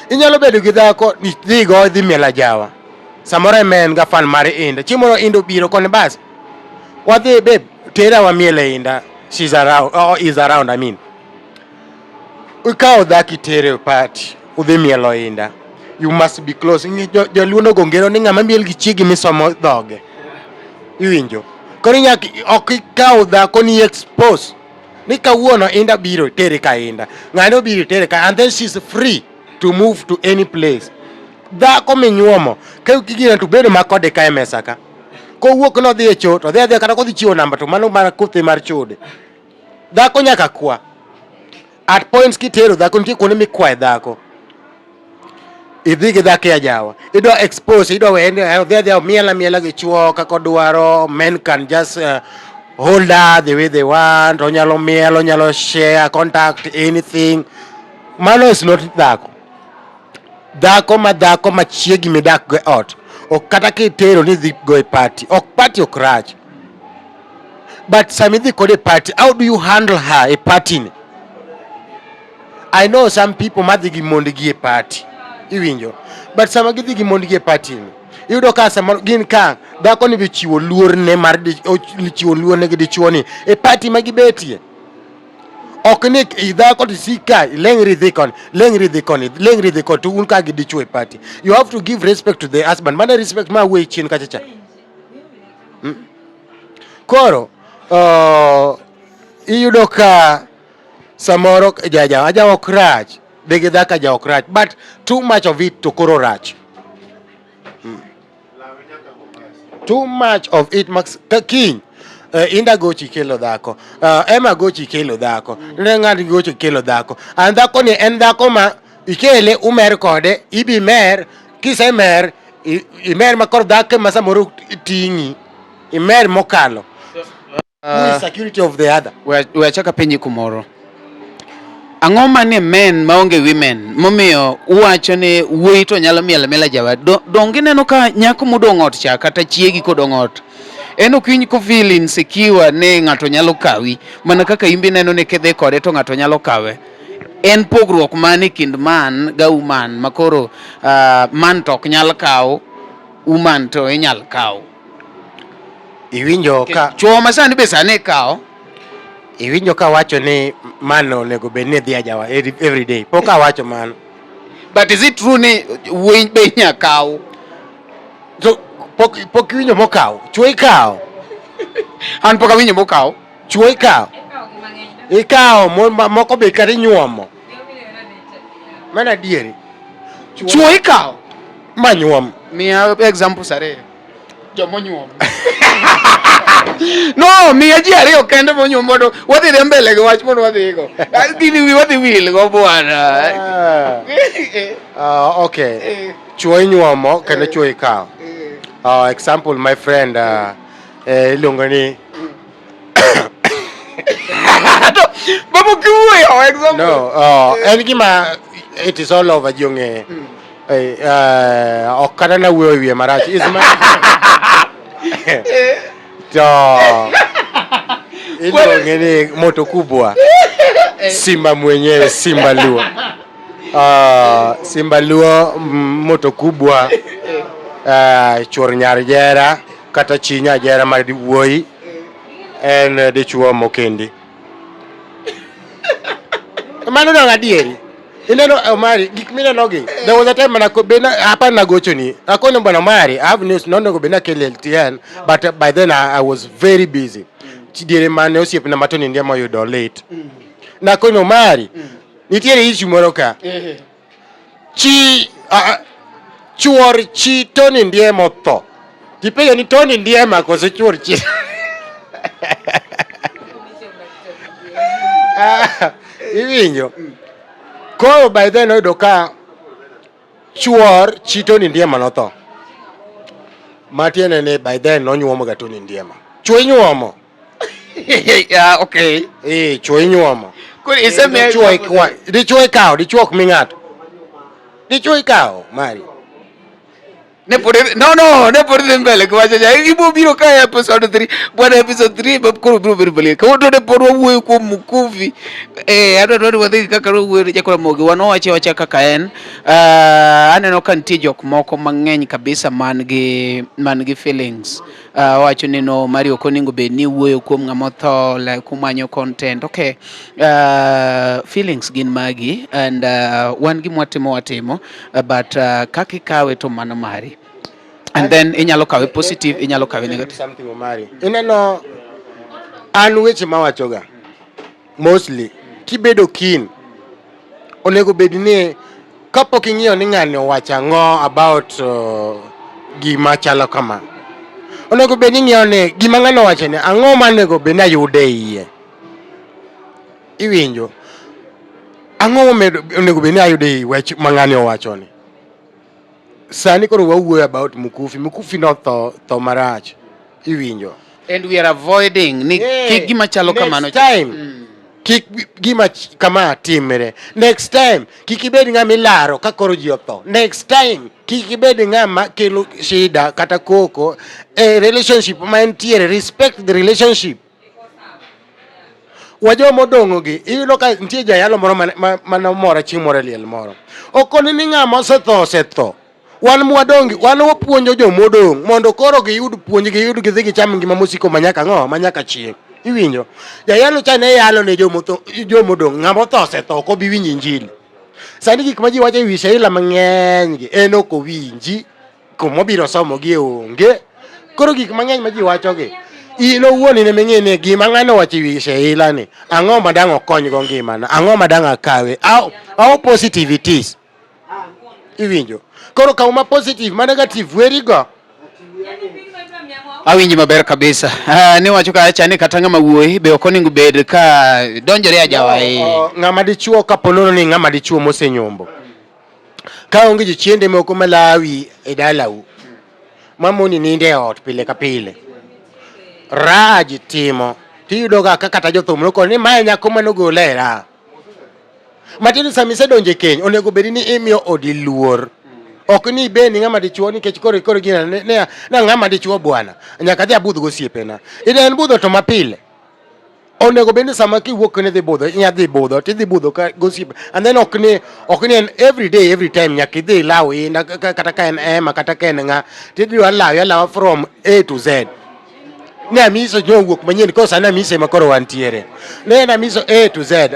Inyalo bedo gi dhako ni dhigo dhi miel ajawa. Samoro ema en ga fan mar Inda. Chieng' moro Inda obiro koni bas. Wadhi babe, tera wamiel e Inda. She's around, oh, is around I mean. Ikawo dhako itere e party, udhi mielo Inda. You must be close. Joluo nogo ngero ni ng'ama miel gi chiegi misomo dhoge. Iwinjo? Koro nyaka ok ikaw dhako ni expose. Ni kawuono Inda biro tere ka Inda. Ng'ane obiro tere ka and then she's free to move to any place. Dhako minyuomo ka gigina to bedo ma kode ka e mesa ka. Kowuok nodhi e cho to odhi adhiya kata kodhi chiwo namba to mano mana kothe mar chode. Dhako nyaka kwa. At points kitero dhako nitie kuonde mikwaye dhako. Idhi gi dhako e ajawa. Idwa expose, idwa wene, odhi adhiya omiel amiela gi chuo kaka odwaro. Men can just hold her the way they want. Onyalo miel, onyalo share contact, anything. Mano is not dhako. Dhako ma dhako ma chiegi midak go e ot. Ok kata kitero ni idhi go e party. Ok party ok rach. But sama idhi kode e party, how do you handle her e party ni? I know some people madhi gi mondgi e party. Iwinjo? But sama gidhi gi mondgi e party ni, iyudo ka samoro gin ka dhako ni be chiwo luor ne mar chiwo luor ne gi dichuo ni e party ma gibetie. Ok ni dhako to sik ka ileng'ri idhi koni, leng'ri idhi koni, leng'ri idhi koni to un ka gi dichuo e party. You have to give respect to the husband. Mano e respect ma awuoye chien kacha cha. Koro iyudo ka samoro jaja ajawa ok rach, dhi gi dhako ajawa ok rach, but too much of it to koro rach. Too much of it max ka kiny Inda gochi kelo dhako, Emma gochi kelo dhako, ne ng'at gochi kelo dhako. And dhako ni en dhako ma ikele umer kode, ibi mer, kisemer imer ma koro dhako ma samoro ting'i, imer mokalo. Who is security of the other? We achak apenji kumoro. Ang'o manie men maonge women momiyo uwacho ni wuoyi to nyalo miel amiela jawa? Donge ineno ka nyako modong' ot cha kata chiegi kodong' ot en ok winj ko feel insecure ni ng'ato nyalo kawi mana kaka in be ineno ni kidhi kode to ng'ato nyalo kawe. En pogruok mane kind man ga woman makoro man to ok nyal kaw, woman to inyal kaw? Iwinjo ka Chuo masani be sani ikawo. Iwinjo ka wacho ni mano onego bed ni dhi ajawa every day. Pok awacho mano. But is it true ni wuoyi be inya kaw? So pok iwinjo mokaw. Chuo ikawo. An pok awinjo mokaw. Chuo ikawo. Ikawo moko be kata inyuomo. Mano adieri. Chuo ikawo. Ma nyuom. Miya examples ariyo. Jomonyuom. No, miya ji ariyo kende monyuom mondo wadhi dhi mbele gi wach mondo wadhigo. Gini wi wadhi wil go bwana. Okay. Chuo inyuomo kendo chuo ikawo. Example my friend iluongo ni Babu kiwuoyo example. No, en gima it is all over ji ong'eyo. Ok kata nawuoyo e wiye marach. Is my to iluonge ni moto kubwa Simba mwenyewe Simba Luo. Simba Luo moto kubwa chuor nyar jera kata chi nyar jera ma wuoyi en dichuo mokendi. Mano dong adieri. Ineno Omari, gik mineno gi. There was a time mana be na hapa nagochoni. Akoni bwana Omari, I have news nonego be nakel LTN, but by then I was very busy. Diere mane osiepna ma Tony Ndiema oyudo late. Nakono mari. Nitiere issue moro ka. Chi chuor chi Tony Ndiema otho. Tipenjo ni Tony Ndiema koso chuor chi. Iwinjo? Koro by then oyudo ka chuor chi Tony Ndiema notho. Matiende ni by then nonyuomo ga Tony Ndiema. Chuo inyuomo. Yeah, okay. Eh, chuo inyuomo. Koro isemiya Dichuo ikwa, dichuo ikawo, dichuo ok mi ng'ato. Dichuo ikawo, mari. Ne pod no no, ne pod dhi mbele gi wacho cha. Ibo biro ka e episode 3. Bwana episode 3 ba koro biro bedo mbele. Kawuono ne pod wawuoyo kuom Mukufi. Eh, adwa dwaro wadhi kaka wawuoyo jakora mogi. Wan wawache wacha kaka en. Aneno ka nitie jok moko mang'eny kabisa man gi feelings. Wacho ni no Mario ok onego bed ni wuoyo kuom ng'ama otho like kumanyo content. Okay. Feelings gin magi and wan gima watimo watimo but kaka ikawe to mano mari. And then inyalo kawe positive, inyalo kawe negative. Something Omari. Ineno an weche mawachoga mostly kibedo keen onego bed ni kapok ing'iyo ni ng'ani owacho ang'o about gima chalo kama, onego bed ni ing'iyo ni gima ng'ani owacho ni ang'o ma onego bed ni ayudo e iye. Iwinjo? Ang'o onego bed ni ayudo e wach ma ng'ani owacho ni? Sani koro wawuoyo about Mukufi. Mukufi notho tho marach. Iwinjo? And we are avoiding ni kik gima chalo kamano. Next time kik gima kama timre. Next time kik ibed ng'ama ilaro ka koro ji otho. Next time kik ibed ng'ama kelo shida kata koko e relationship ma entiere. Respect the relationship. Wajo modong'o gi iyudo ka nitie jayalo moro mane omora chieng' moro e liel moro. Okoni ni ng'ama osetho osetho. Wan mwadong' wan wapuonjo jomodong' mondo koro giyud puonj giyud gidhi gicham ngima mosiko manyaka ang'o manyaka chieng'. Iwinjo? Jayalo cha ne yalo ne jomodong' ng'ama otho osetho ok obi winjo injili. Sani gik ma ji wacho e wi Sheila mang'eny gi en ok owinji kumobiro somo gi onge. Koro gik mang'eny ma ji wacho gi in owuon in ema ing'e ni gima ng'ano owacho e wi Sheila ni ang'o ma dang' okonygo ngimana, ang'o ma dang' akawe, how positive it is. Iwinjo? Koro kaw ma positive, ma negative weri go. Awinji maber kabisa. Niwacho kacha ni kata ng'ama wuoyi be ok onego bed ka donjore ajawa e. Ng'ama dichuo kapo nono ni ng'ama dichuo mosenyombo. Ka onge jochiende moko malawi e dalau mamoni nindo e ot pile ka pile. Raha ji timo tiyudo ga ka kata jothum nokoni ni mae nyako manogole e raha. Matiende sama isedonjo e keny onego bed ni imiyo odi luor. Ok ni ibed ni ng'ama dichuo nikech koro koro gina ne ne ng'ama dichuo bwana nyaka adhi abudh gosiepena. Ine en budho to mapile. Onego bed ni sama kiwuok ni dhi budho inya dhi budho tidhi budho ka gosiepe and then ok ni en every day every time nyaka idhi ilaw inda kata ka en Emma kata ka en ng'a tidhi alawi alawa from A to Z. Ne amiso jo wuok manyien koro sani amiso ema koro wantiere. Ne en amiso A to Z.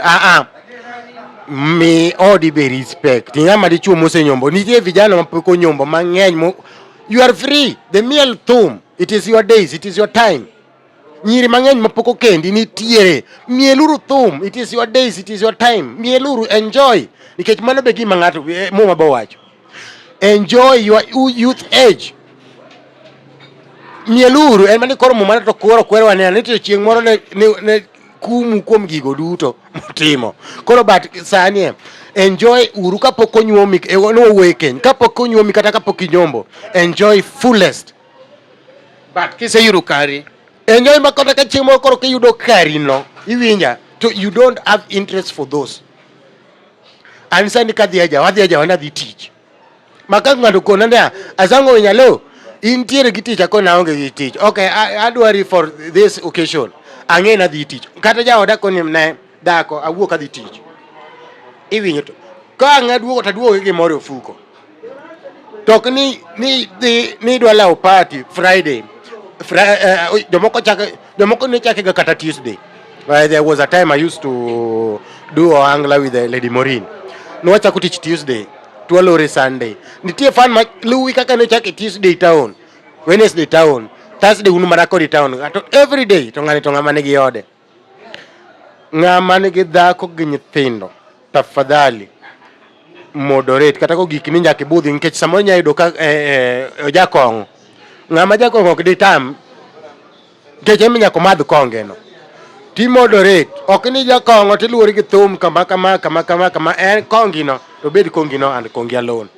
Mi odi be respect. Ng'ama dichuo mosenyombo. Nitie vijana mapok onyombo mang'eny. You are free. The miel thum. It is your days. It is your time. Nyiri mang'eny mapok okendi nitiere. Mieluru thum. It is your days. It is your time. Mieluru. Enjoy. Nikech mano be gima ng'ato Muma bo wacho. Enjoy your youth age. Mieluru en mani koro Muma to koro kwerowa ni nitie chieng' moro ne kumu kuom gigo duto mutimo. Koro but sani enjoy uru kapok onyuomi, nowuoyo e keny, kapok onyuomi kata kapok inyombo, enjoy fullest. But kiseyudo kari, enjoy ma kata ka chieng' moro koro kiyudo kari no, iwinja, to you don't have interest for those. An sani kadhi e jawa, adhi e jawa nadhi tich. Ma ka ng'ato kona niya, Azango Winyalo, intiere gi tich, akona aonge gi tich. Okay, adwari for this occasion. Ang'e nadhi tich. Kata jaoda koni ne dhako, awuok adhi tich. Iwinjo to. Ka ang' aduogo to aduogo gi gimoro e ofuko. To ok ni dhi ni idwa lawo party Friday. Jomoko chake, jomoko ne chake ga kata Tuesday. There was a time I used to do Ohangla with the Lady Maureen. Nwachako tich Tuesday, twalore Sunday. Nitie fan ma luwi kaka ne chake Tuesday town, Wednesday town, Thursday un mana kodi town. To every day to ng'ani to ng'ama nigi ode. Ng'ama nigi dhako gi nyithindo, tafadhali moderate kata kogik ni nyaka ibudhi nikech samoro inya yudo ka eh, eh, ojakong'o. Ng'ama jakong'o ok ditam nikech en be nyaka omadh kongeno. Ti moderate, ok ni jakong'o tiluori gi thum kama kama kama kama kama en kongino to bed kongino and kongi alone.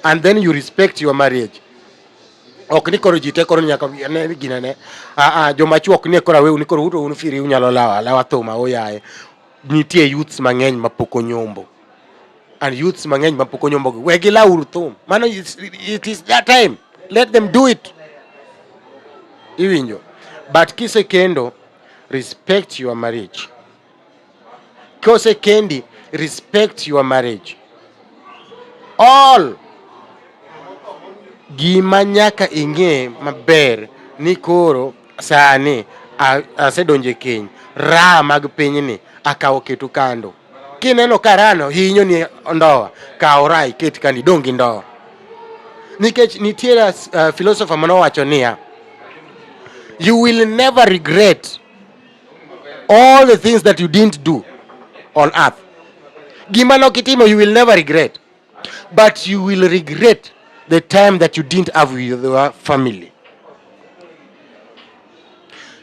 And then you respect your marriage. Ok ni koro ji te koro nyaka ne gina ne. Ah ah joma chuo ok ni koro aweu ni koro uto un firi unyalo lawo alawa thum aoyaye. Nitie youths mang'eny mapok onyombo. And youths mang'eny mapok onyombo gi we gilawuru thum. Mano it is their time. Let them do it. Iwinjo. But kisekendo, respect your marriage. Kosekendi, respect your marriage. All gima nyaka ing'e maber ni koro sani asedonjo e keny, raha mag pinyni akawo keto kando. Kineno ka rahano hinyo ni ndoa, kaw raha iket kando idong' gi ndoa. Nikech nitiere philosopher manowacho niya, you will never regret all the things that you didn't do on earth. Gima nokitimo you will never regret. But you will regret the time that you didn't have with your family.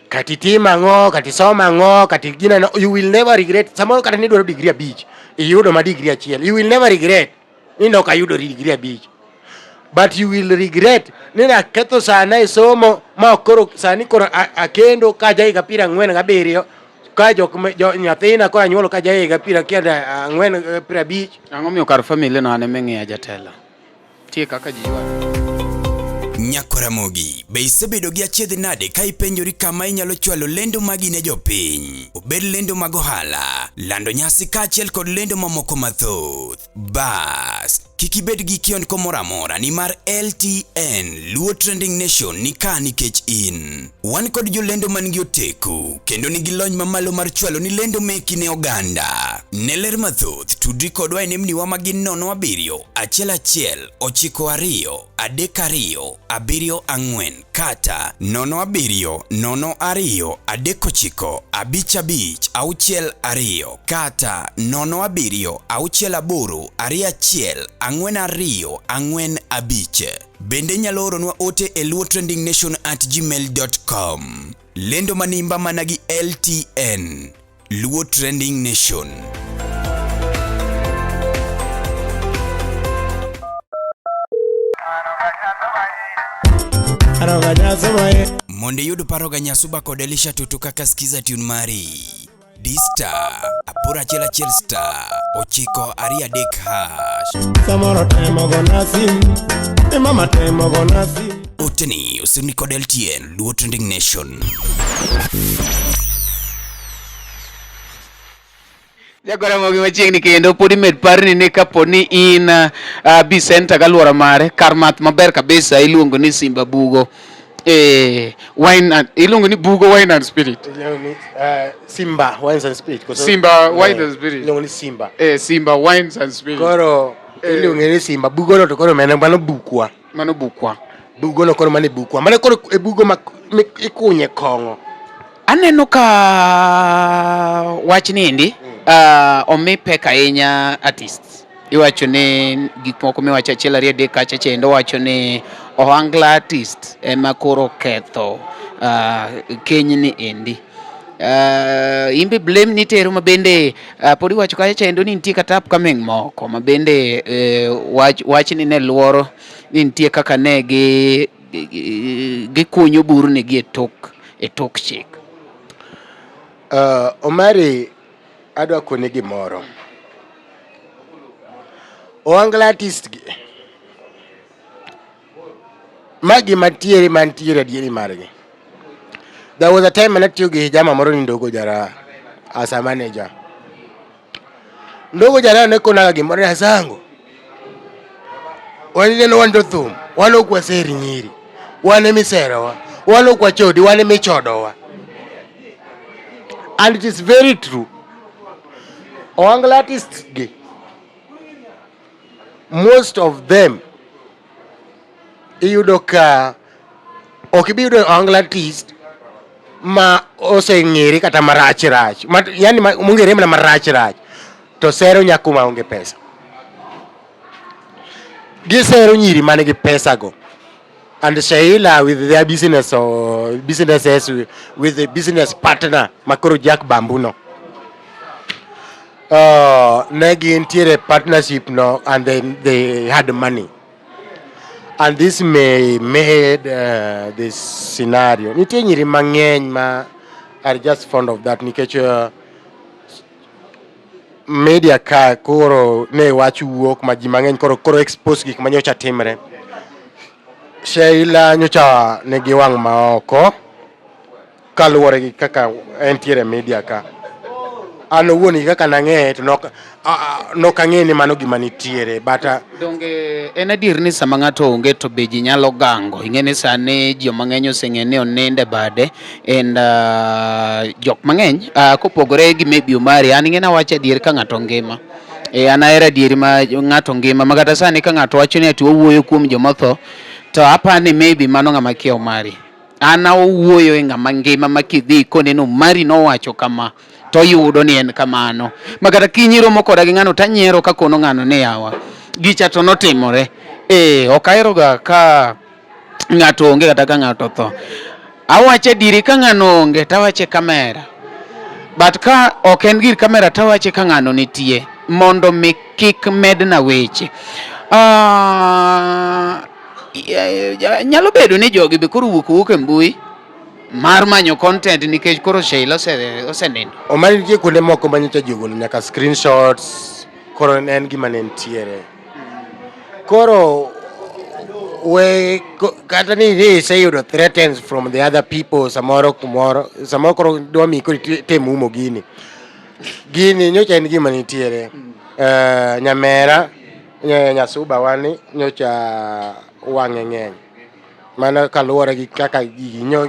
Kata itimo ang'o, kata isomo ang'o, kata gina no, you will never regret. Samoro kata nidwaro degree abich, iyudo ma degree achiel. You will never regret ni nok ayudo degree abich. But you will regret ni naketho sana e somo ma koro sani koro akendo ka ja higa piero ang'wen gabiriyo ka jok jo, nyathina koro anyuolo ka ja higa piero achiel ang'wen 50. Ang'o miyo kar family no an ema ing'iya jatelo? Tie kaka ji ywak. Nyakwaramogi, be isebedo gi achiedh nade ka ipenjori kama inyalo chwalo lendo magi ne jopiny? Obed lendo mag ohala, lando nyasi kaachiel kod lendo mamoko mathoth. Bas, kik ibed gi kiondko moro amora nimar LTN Luo Trending Nation ni ka nikech in. Wan kod jolendo man gi oteku kendo nigi lony mamalo mar chwalo ni lendo meki ne oganda. Ne ler mathoth, tudri kodwa e nembniwa ma gin 07 11 92 32 74 kata 07 02 39 55 62 kata 07 68 21 42 45. Bende inyalo oronwa ote e luotrendingnation@gmail.com. Lendo manimba mana gi LTN. Luo Trending Nation. Mondo iyud paro ga Nyasuba kod Elisha Tutu kaka skiza tune mari. D star 811 star 9 2 3 hash. Samoro temo gona sim, e mama temo gona sim. Oteni osirni kod LTN Luo Trending Nation. Jagora machiegni kendo pod imed parni ni kapo ni in B Center galuora mare kar math maber kabisa iluongo ni Simba Bugo. Wine and, iluongo ni Bugo Wine and Spirit. Iluongo ni Simba Wines and Spirit. Koso? Simba Wines and Spirit. Iluongo ni Simba. Simba Wines and Spirit. Koro iluongo ni Simba Bugo no to koro mano mano bukwa. Mano bukwa. Bugo no koro mano e bukwa. Mano koro e bugo ma ikunye kong'o. Aneno ka wach ni endi omi pek ahinya artists. Iwacho ni gik moko miwacho achiel ariyo adek kacha chendo wacho ni ohangla artist ema koro ketho keny ni endi. Imbe blame nitero ma bende pod iwacho kacha chendo ni nitie kata upcoming moko ma bende wach ni ne luoro ni nitie kaka ne gi gikunyo burni gi e tok chik. Omari, adwa koni gimoro. Ohangla artist gi magi mantiere mantiere adieri margi. There was a time mane atiyo gi jama moro ni Ndogo Jara as a manager. Ndogo Jara ne konaga gimoro ni Asango. Wan ineno wan jothum, wan ok waser nyiri, wan emiserowa, wan ok wachodi, wan emichodowa. And it is very true. Ohangla artists gi, most of them iyudo ka ok ibi yudo ohangla artist Ma oseng'ere kata marach rach, ma, yani mong'ere mana marach rach, to sero nyako maonge pesa. Gisero nyiri man gi pesa go. And Sheila with their business or businesses with the business partner makoro Jack Bambuno. Ne gintiere partnership no and then they had money. And this may made this scenario. Nitie nyiri mang'eny ma are just fond of that nikech media ka koro ne wach wuok ma ji mang'eny koro expose gik ma nyocha timre. Sheila nyocha nigi wang' maoko kaluwore gi kaka entiere e media ka. An owuon gi kaka nang'eye to nok ang'e ni mano gima nitiere, but Donge en adier ni sama ng'ato onge to be ji nyalo gango? Ing'e ni sani ji mang'eny oseng'e ni onindo e bade and jok mang'eny kopogore gi maybe Omari, an ing'e nawacho adier ka ng'ato ngima. E, an ahero adieri ma ng'ato ngima ma kata sani ka ng'ato wacho ni ati wawuoyo kuom jomotho to apani maybe mano ng'ama kia Omari. An awuoyo e ng'ama ngima ma kidhi ikone ni Omari nowacho kama to yudo ni en kamano. Ma kata kiny iromo koda gi ng'ano tanyiero ka kono ng'ano ni yawa. Gicha to notimore. Eh, ok aheroga ka ng'ato onge kata ka ng'ato otho. Awacho adieri ka ng'ano onge tawache kamera. But ka ok en gir kamera tawache ka ng'ano nitie mondo mi kik medna weche. Nyalo bedo ni jogi be koro wuok wuok e mbui mar manyo content nikech koro Sheila osenindo. Omari nitie kuonde moko ma nyocha ji ogolo nyaka screenshots, koro ne en gima ne nitiere. Koro we kata ni iseyudo threatens from the other people samoro kumoro, samoro koro dwa miyi koro item umo gini. Gini nyocha en gima nitiere. Nyamera, nyasuba wani nyocha wang'e ng'eny. Mano kaluwore gi kaka gigi nyo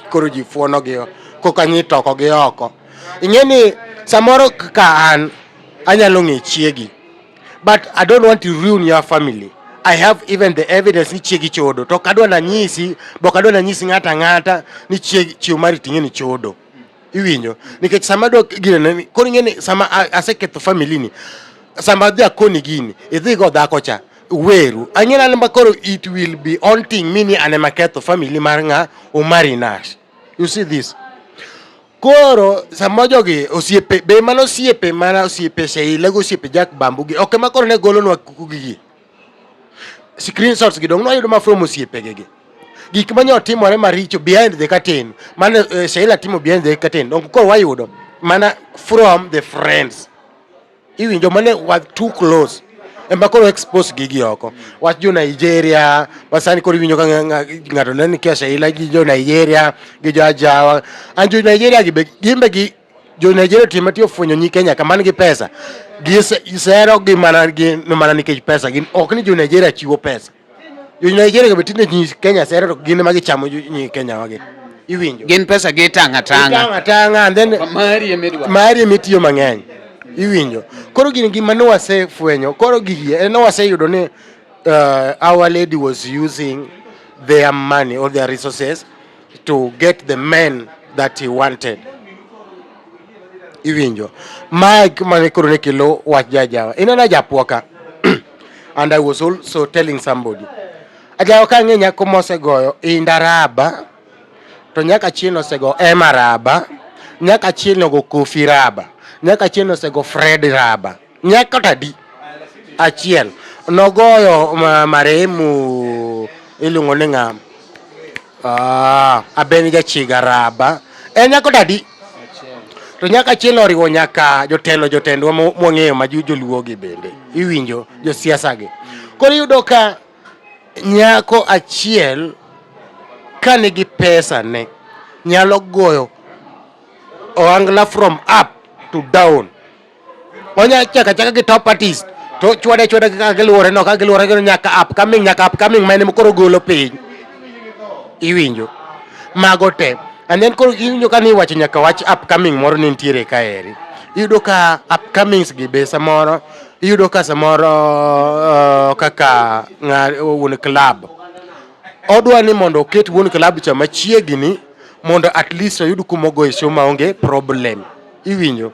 koro ji fuono gi koka nyi toko gi oko. Ing'e ni samoro kaka an anyalo ng'e chiegi, but I don't want to ruin your family. I have even the evidence ni chiegi chodo, to ok adwa nanyisi, bo ok adwa nanyisi ng'ato ang'ata ni chiegi chiew mari ting'e ni chodo. Iwinjo? Nikech sama adwa gine ne koro ing'e ni sama aseketho family ni, sama adhi akoni gini, idhi go dhako cha, weru. Ang'e ni an ma koro it will be haunting me ni an ema ketho family mar ng'a Omari Nash. You see this? Koro sama jogi osiepe be mano osiepe mana osiepe Sheila gi osiepe Jack Bambu gi ok ema koro ne golonwa gigi. Screenshots gi dong' nwayudo ma from osiepe gi. Gik mane otimore maricho behind the curtain mane Sheila timo behind the curtain dong' koro wayudo mana from the friends. Iwinjo mane wa too close ema koro expose gigi oko. Wach jo Nigeria masani koro iwinjo ka ng'ato neno ni kia Sheila gi jo Nigeria gi jo Ajawa. An jo Nigeria gi be gin be gi jo Nigeria tim matiyo fwenyo nyi Kenya ka man gi pesa. Gisero gi mana gi mana nikech pesa gin ok ni jo Nigeria chiwo pesa. Jo Nigeria be tinde nyi Kenya sero to gin ema gichamo nyi Kenya wagi. Iwinjo? Gin pesa gi tang'a tang'a. Tang'a tang'a and then mari emidwaro. Mari emitiyo mang'eny. Iwinjo? Koro gini gima ne wasefwenyo, koro gigi en ne waseyudo ni our lady was using their money or their resources to get the men that he wanted. Iwinjo? Mae mane koro ne kelo wach jajawa. Ineno japuoka. And I was also telling somebody. Ajawa ka ang'e nyako mosegoyo Inda raba, to nyaka chieng' osego Emma raba, nyaka chieng' ogo Kofi raba, nyaka chieng' osego Fred raba, nyaka tadi achiel nogoyo marehemu iluongo ni ng'a? Aben Jachiga raba, en nyako tadi to nyaka achiel oriwo nyaka jotelo jotendwa mwang'eyo ma joluo gi bende iwinjo josiasa gi. Koro iyudo ka nyako achiel ka nigi pesa ne nyalo goyo ohangla from up to down. Onya chaka chaka gi top artist to chwade chwade kaka giluwore no ka giluwore no nyaka upcoming nyaka upcoming ma en ema koro golo piny. Iwinjo? Mago te. And then koro iwinjo ka ni iwacho nyaka wach upcoming moro ni nitiere kaeri. Iyudo ka upcomings gi be samoro iyudo ka samoro kaka wuon club odwa ni mondo oket wuon club cha machiegni mondo at least oyud kuma ogoye show maonge problem. Iwinjo?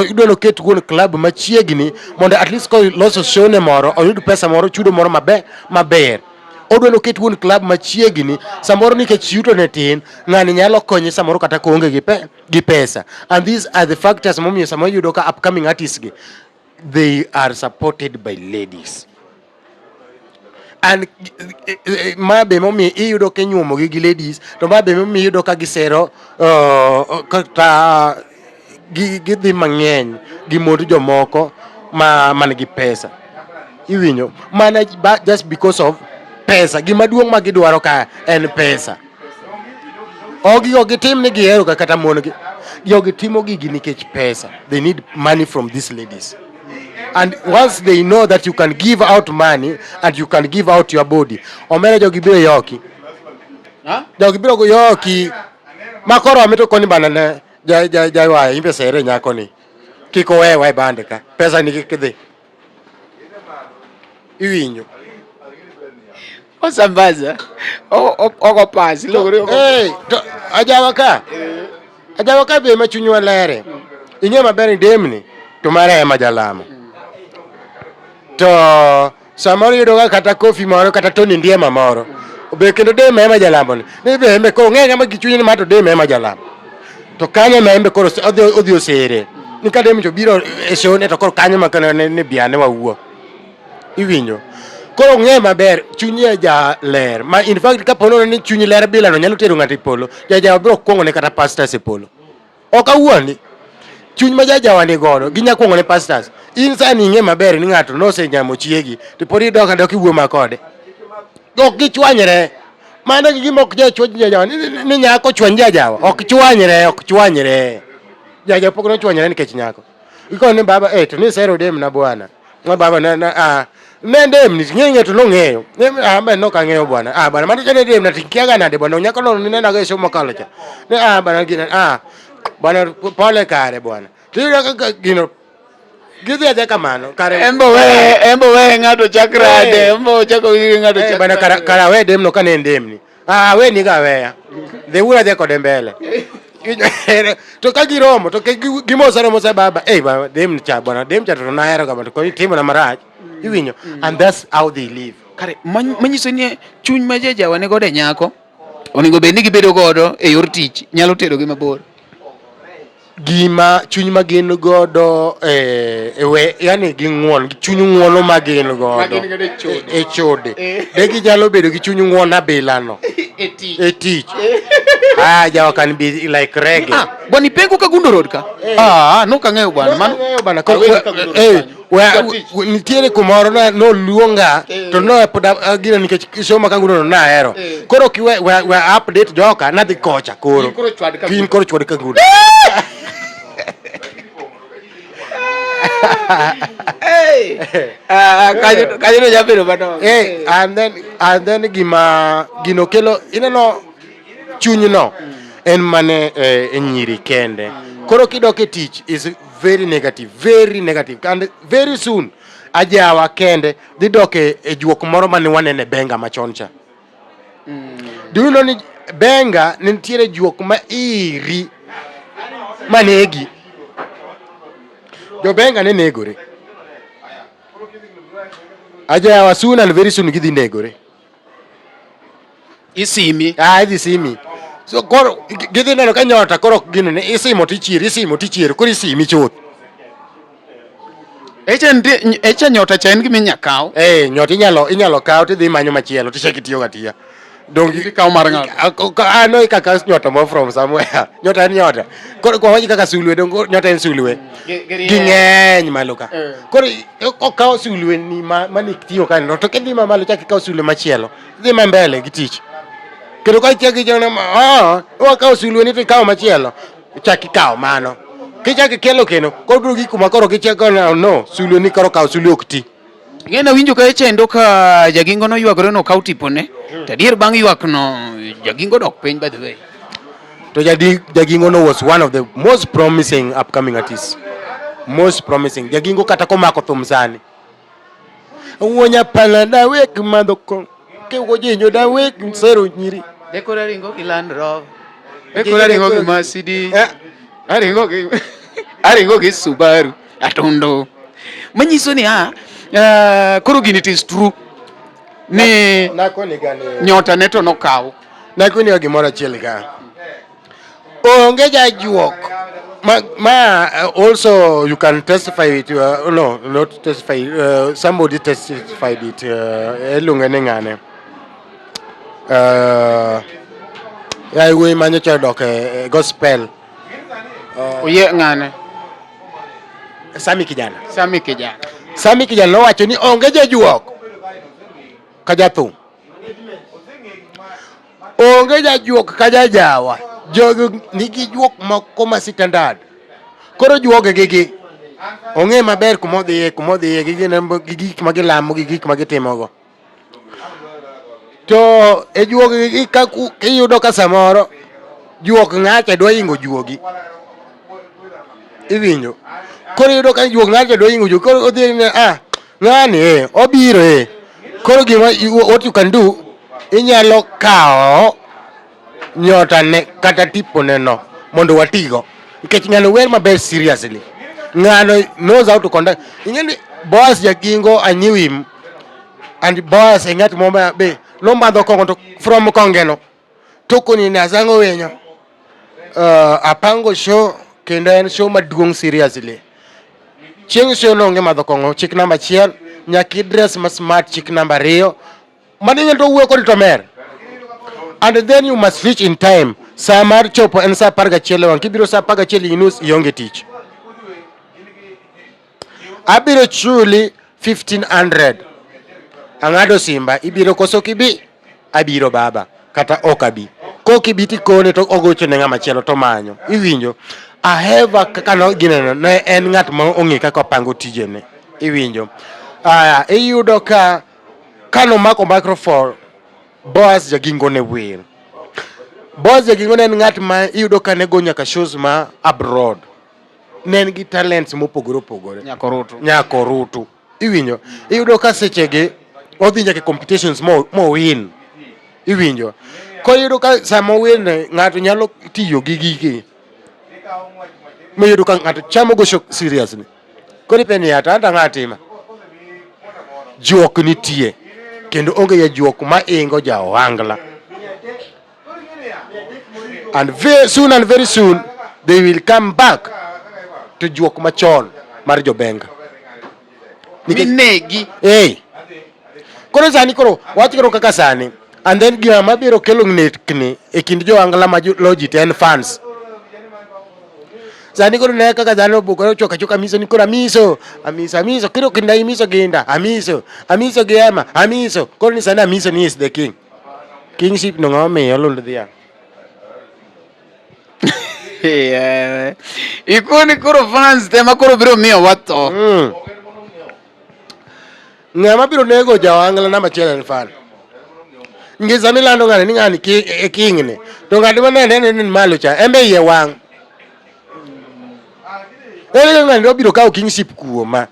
Idwa ni oket wuon club machiegni mondo at least koloso show ne moro oyud pesa moro chudo moro maber maber. Odwa ni oket wuon club machiegni samoro nikech yuto ne tin ng'ani nyalo konye samoro kata koonge gi pe gi pesa. And these are the factors momiyo samoro iyudo ka upcoming artists gi they are supported by ladies. And ma be momiyo iyudo ka inyuomogi gi ladies to ma be momiyo iyudo ka gisero kata gidhi mang'eny gi mond jomoko ma man gi pesa. Iwinjo? Mana just because of pesa. Gima duong' ma gidwaro ka en pesa. Ok gitim ni gihero ga kata mon gi. Jogi timo gigi nikech pesa. They need money from these ladies. And once they know that you can give out money and you can give out your body, omera jogi biro yoki. Jogi biro yoki. Ma koro amito koni bana ne ja ja ja waya imbe sere nyako ni. Kik owewa e band ka. Pesa ni kik dhi. Iwinjo? Osambaza. Ogo pas ilogore. Hey, to ajawa ka. Ajawa ka be ma chunywa lere. Ing'e maber ni demni to mare ema jalamo. To samoro iyudo ka kata kofi moro kata Tony Ndiema moro. Be kendo dem ema jalamo ni. Ni be embe koro ng'e ng'ama gi chunye ni ma to dem ema jalamo. To kanyo ma embe koro odhi osere. Ni ka dem to biro e show ne to koro kanyo ma kane ni biane wawuo. Iwinjo? Koro ng'e maber chunyi ja ler. Ma in fact ka po ni chunyi ler bila no nyalo tero ng'ato e polo. Jajawa biro kuongo ne kata pastors e polo. Ok awuondi. Chuny ma jajawa ni godo ginya kuongo ne pastors. In sani ing'e maber ni ng'ato nosenyamo chiegi to pod idok adok iwuo ma kode. Ok gichwanyre. Mano gi gima ok jachwany jajawa ni nyako chwany jajawa. Ok chwanyre, ok chwanyre. Jajawa pok nochwanyre nikech nyako. Ikone ni baba eh to ni sero dem na bwana. Na baba na na ah ne dem ni ng'e ng'e to nong'eyo. Ne ah ba nok ang'eyo bwana. Ah bwana mano chane dem na tikia ga nade bwana nyako no ni nena ga show mokalo cha. Ne ah bwana gina ah bwana pole kare bwana. Tiyudo ka gino gidhi adhiya kamano kare Embo we ng'ato chak rade, embo chako ng'ato Eh, chak. bwana kara kara we dem no kane en demni. Ah we ni ga weya. Dhi ura dhi kode mbele. To ka giromo to gimosore mosa baba eh baba dem cha bwana dem cha to nahero ga bwana koni timo na marach. Iwinjo? And that's how they live. Kare manyiso ni chuny ma jajawa ni godo e nyako onego bed ni gibedo godo e yor tich nyalo terogi mabor. Gima chuny ma gin godo e we yani gi ng'uon gi chuny ng'uono ma gin godo e chode de ginyalo bedo gi chuny ng'uono abila no e tich. Ah jawa can be like reggae. Ah, bwana Ipengo Kagundo Road ka. Ah, nok ang'eyo bwana. Mano Ang'eyo bana eh nitiere kumoro na noluonga to no pod gino nikech show ma Kangundo no nahero. Koro kiwe we update joka nadhi kocha koro. In koro chwad Kangundo. Ah, kanyo no nyabedo madongo. Eh, and then gima gino kelo ineno chunyno en mane e nyiri kende. Koro kidok e tich is very negative, very negative and very soon ajawa kende dhi dok e juok moro mane wanene Benga machon cha. Do you know ni Benga ne nitiere juok ma iri manegi. Jo Benga ne negore. Ajawa soon and very soon gidhi negore. Isimi. Ah, idhi simi. So koro gidhi neno ka nyota koro gino ne isimo tichier, isimo tichier, koro isimi chuth. Echa nyota cha en gima inya kaw. Eh, nyota inyalo kaw tidhi manyo machielo tichak itiyo ga tiya. Dong Ikaw mar ng'ato. Ah, no ikaka nyota mo from somewhere. Nyota en nyota. Koro kwa wachi kaka sulwe dong nyota en sulwe. Ging'eny malo ka. Koro okaw sulwe ni ma mani tiyo ka no to kidhi mamalo chak ikaw sulwe machielo. Dhi ma mbele gi tich. Kendo ka ichak ichak ah wakaw sulwe ni to ikaw machielo. Chak ikaw mano. Kichak ikelo kendo koro biro gik kuma koro kichako no sulwe ni koro kaw sulwe ok ti. Ing'e nawinjo ka echendo ka Jagingo noywagore nokaw tipone. To adier bang' ywak no Jagingo dok piny by the way. To Jagingo no was one of the most promising upcoming artists. Most promising. Jagingo kata komako thum sani. Wuonya pala dawek madho kong'o. Kewuo jinyo dawek sero nyiri. Dekora ringo gi Land Rover. E koro aringo gi Mercedes. Eh. Aringo gi Subaru. Atondo. Manyiso ni koro gini it is true. Ni Nakoni gani nyota ne to nokaw. Nakoni gimoro achiel ka. Onge jajuok ma also you can testify it, no, not testify, somebody testified it, iluonge ni ng'ane, ya wuoyi ma nyocha odok e gospel. Oye ng'ane. Sami Kijana. Sami Kijana. Sami Kijana nowacho ni onge jajuok ka jathum, onge jajuok ka jajawa. Jogi nigi juok moko ma standard. Koro juoge gi ong'e maber kumodhiye, kumodhiye gi gi gik ma gilamo, gi gik ma gitimogo. To e juogi gi ka iyudo ka samoro juok ng'acha dwa ingo juogi. Iwinjo? Koro iyudo ka juok ng'acha dwa ingo juogi. Koro odhi ne ng'ani obiro. Koro gima what you can do, inyalo kawo nyota ne kata tipone no mondo watigo. Nikech ng'ano wer maber seriously. Ng'ano knows how to conduct. Ing'e ni Boaz Jagingo, I knew him. And Boaz e ng'at mo ma be nomadho kong'o to from kongeno to koni ne azang'o winyo. Apango show kendo en show maduong' seriously. Chieng' show no onge madho kong'o, chik namba 1, nyaka i dress ma smart, chik namba 2. Mano inyalo to wuoyo kodi to mer. And then you must reach in time. Sa mar chopo en sa 11 e wang'. Kibiro sa 11:30 ionge tich. Abiro chuli 1500. Ang'ado simba, ibiro koso kibi? Abiro baba, kata ok abi. Kok ibi tikone to ogocho ne ng'ama chielo to manyo. Iwinjo? Aheva kaka no gineno ne en ng'at ma ong'e kaka opango tijene. Iwinjo? Aya, iyudo ka kanomako microphone, Boaz Jagingo ne wer. Boaz Jagingo ne en ng'at ma iyudo ka ne go nyaka shows ma abroad. Ne en gi talents mopogore opogore. Nyakorutu. Nyakorutu. Iwinjo? Iyudo ka sechegi odhi nyaka e competitions mo win. Iwinjo? Koro iyudo ka sama owin ng'ato nyalo tiyo gi gigi. Miyudo ka ng'ato chamo go show seriously. Koro ipenjo niya, to anto ang'o atima? Juok nitie kendo onge jajuok ma ingo ja ohangla. And very soon and very soon they will come back to juok machon mar jobenga. Minegi. Eh. Koro sani koro wach koro kaka sani and then gima mabiro kelo nekni e kind jo ohangla ma loji to en fans. Sani koro ne kaka dhano obukore ochoka choka amiso ni koro amiso amiso amiso koro kinda imiso ginda amiso amiso gi ema amiso koro ni sani amiso ni is the king. Kingship no ng'ama miyo lund dhiang'. Yeah. Ikoni koro fans te ma koro biro miyo watho. Ng'ama biro nego ja ohangla namba achiel en fan. Nikech sama ilando ng'ani ni ng'ani e king ni, to ng'at ma nene ni malo cha, en be iye wang'. Ere kaka ng'ani obiro kawo kingship kuoma.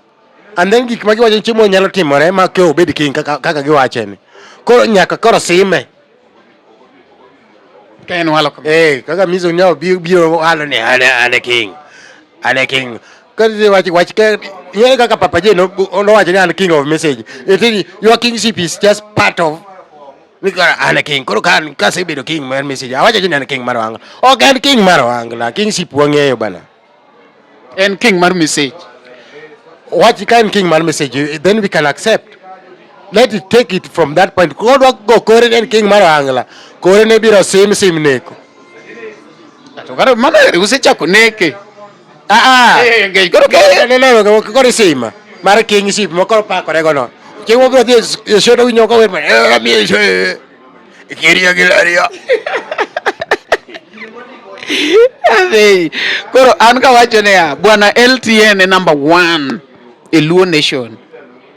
And then gik ma giwacho ni chiemo nyalo timore ma ke obed king kaka giwache ni. Koro nyaka koro sime. Ka en walo kama. Eh, kaka miso nyalo biro walo ni an king. An king. Koro wach ke yere kaka Papa J no nowacho ni an king of message. Iti your kingship is just part of ni koro an king. Koro ka an kasebedo king mar message, awacho ni an king mar ohangla. Ok en king mar ohangla, kingship wang'eyo bana. En king mar message. Wach ka en king mar message, then we can accept. Let it take it from that point. Kodwa go kore en king mar ohangla, kore ne biro sim sim neko. To kare mano ere usechako neke. Ah ah. Eh, ngech koro ke Neno koro sima mar kingship ma koro pakore go no. Chieng' moro dhi e show to winjo ka wer ma eh mi Kiria gilaria. Adhi. Koro an kawacho niya, bwana LTN e number 1 e Luo Nation.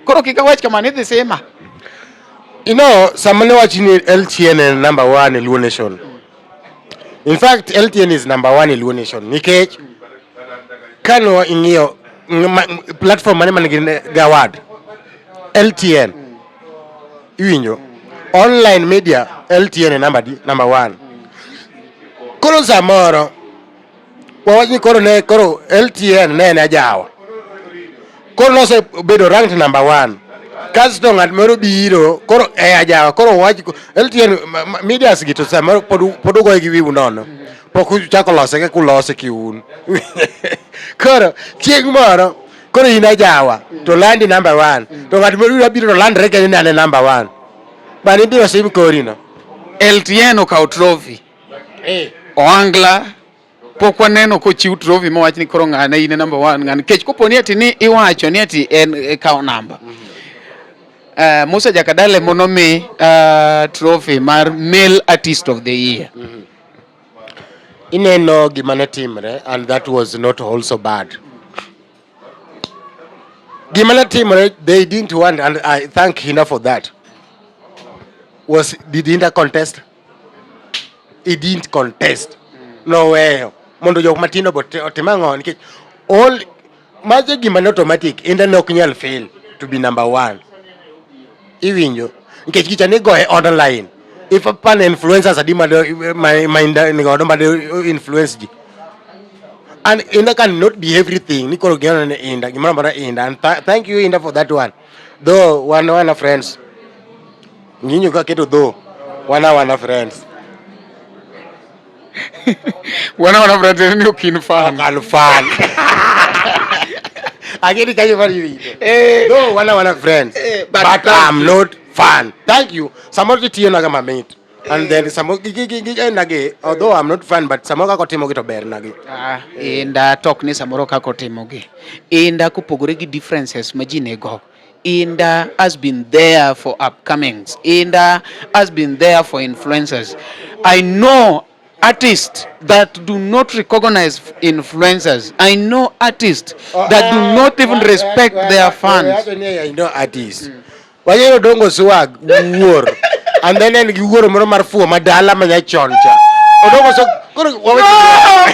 Koro kik awach kamano idhi sima. You know, sama ne wach ni LTN en number 1 e Luo Nation. In fact, LTN is number 1 e Luo Nation nikech kano ing'iyo platform mane man gi gawad LTN iwinjo online media LTN e number 1. Koro Koro samoro wawach ni koro ne koro LTN ne en ajawa. Koro nosebedo ranked number one. Kasto ng'at moro biro koro e ajawa koro wach LTN medias gi to samoro pod ugoye gi wiu nono. Pok uchako lose kaka ulose kiun. Koro chieng' moro koro in ajawa to landi number one. To ng'at moro biro to landre kende ni an e number one. Bani ibiro sim kori no. LTN okawo trophy. Oangla pok waneno kochiw trophy mowach ni koro ng'ane in e number one ng'ane kech kopo ni ati ni iwacho ni ati en e kawo namba. Musa Jakadale monomi trophy mar male artist of the year. Ineno gima ne timre and that was not also bad. Gima ne timre they didn't want and I thank Hinda for that. Was did Hinda contest? He didn't contest. Noweyo mondo jok matindo bo otim ang'o nikech all majo gima ne automatic Hinda ne ok nyal fail to be number one. Iwinjo nikech gicha ni goye online. If pan influencers adi ma ma Hinda ni godo ma influence ji. And Inda cannot be everything. Ni koro gino ne Inda, gimoro amora Inda. And thank you Inda for that one. Though wan wana friends. Nyinyo ka keto though wana wana friends. Wana friends ni ok in fan. Ok an fan. Ageni kanyo mar iwinjo. Though wana wana friends. But But I'm not fan. Thank you. Samoro titiyo naga mamit. And then samoro gi nagi although I'm not fan but samoro kaka otimo gi to ber nagi. Ah, Inda tok ni samoro kaka otimogi. Inda kopogore gi differences ma ji nigo. Inda has been there for upcomings. Inda has been there for influencers. I know artists that do not recognize influencers. I know artists that do not even respect their fans. I know artists. Wayero Odongo Swag wuor. And then en gi wuoro moro mar fuo madala ma nyachon cha. Odongo Swag koro waweche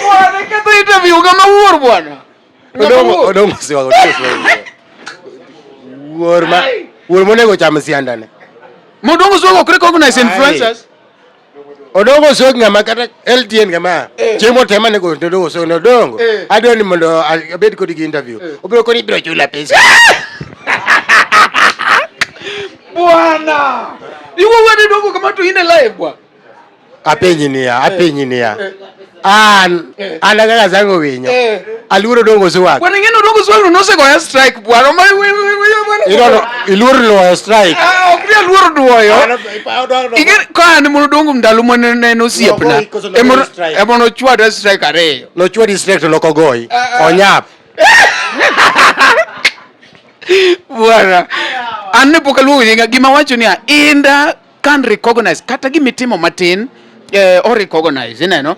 Bwana, ketho interview kama wuor bwana. Odongo Swag Odongo Swag. Wuor ma wuor monego cham siandane. Odongo Swag ok recognize influencers. Odongo Swag ng'ama kata LTN kama. Chiemo tema nego Odongo Swag ne Odongo. Adwa ni mondo abed kodi gi interview. Obiro koni ibiro chula pesa. Bwana. Iwo wede dongo kama to in e live bwana. Apenji niya, apenji niya. An kaka Sango Winyo. Aluoro Odongo Swag. Bwana ing'e ni Odongo Swag nosegoya strike bwana. Ma we we we bwana. Irono iluoro loyo strike. Ah, ok ni aluoro duoyo. Ing'e ka an mono Odongo ndalo mane ne en osiepna. Nogoyi koso nogoyi strike? Ema nochwada strike ariyo. Nochwadi strike to nokogoyi. Onyap. Bwana. An ne pok aluongo nyinga gima wacho niya Inda can recognize kata gimitimo matin o recognize ineno.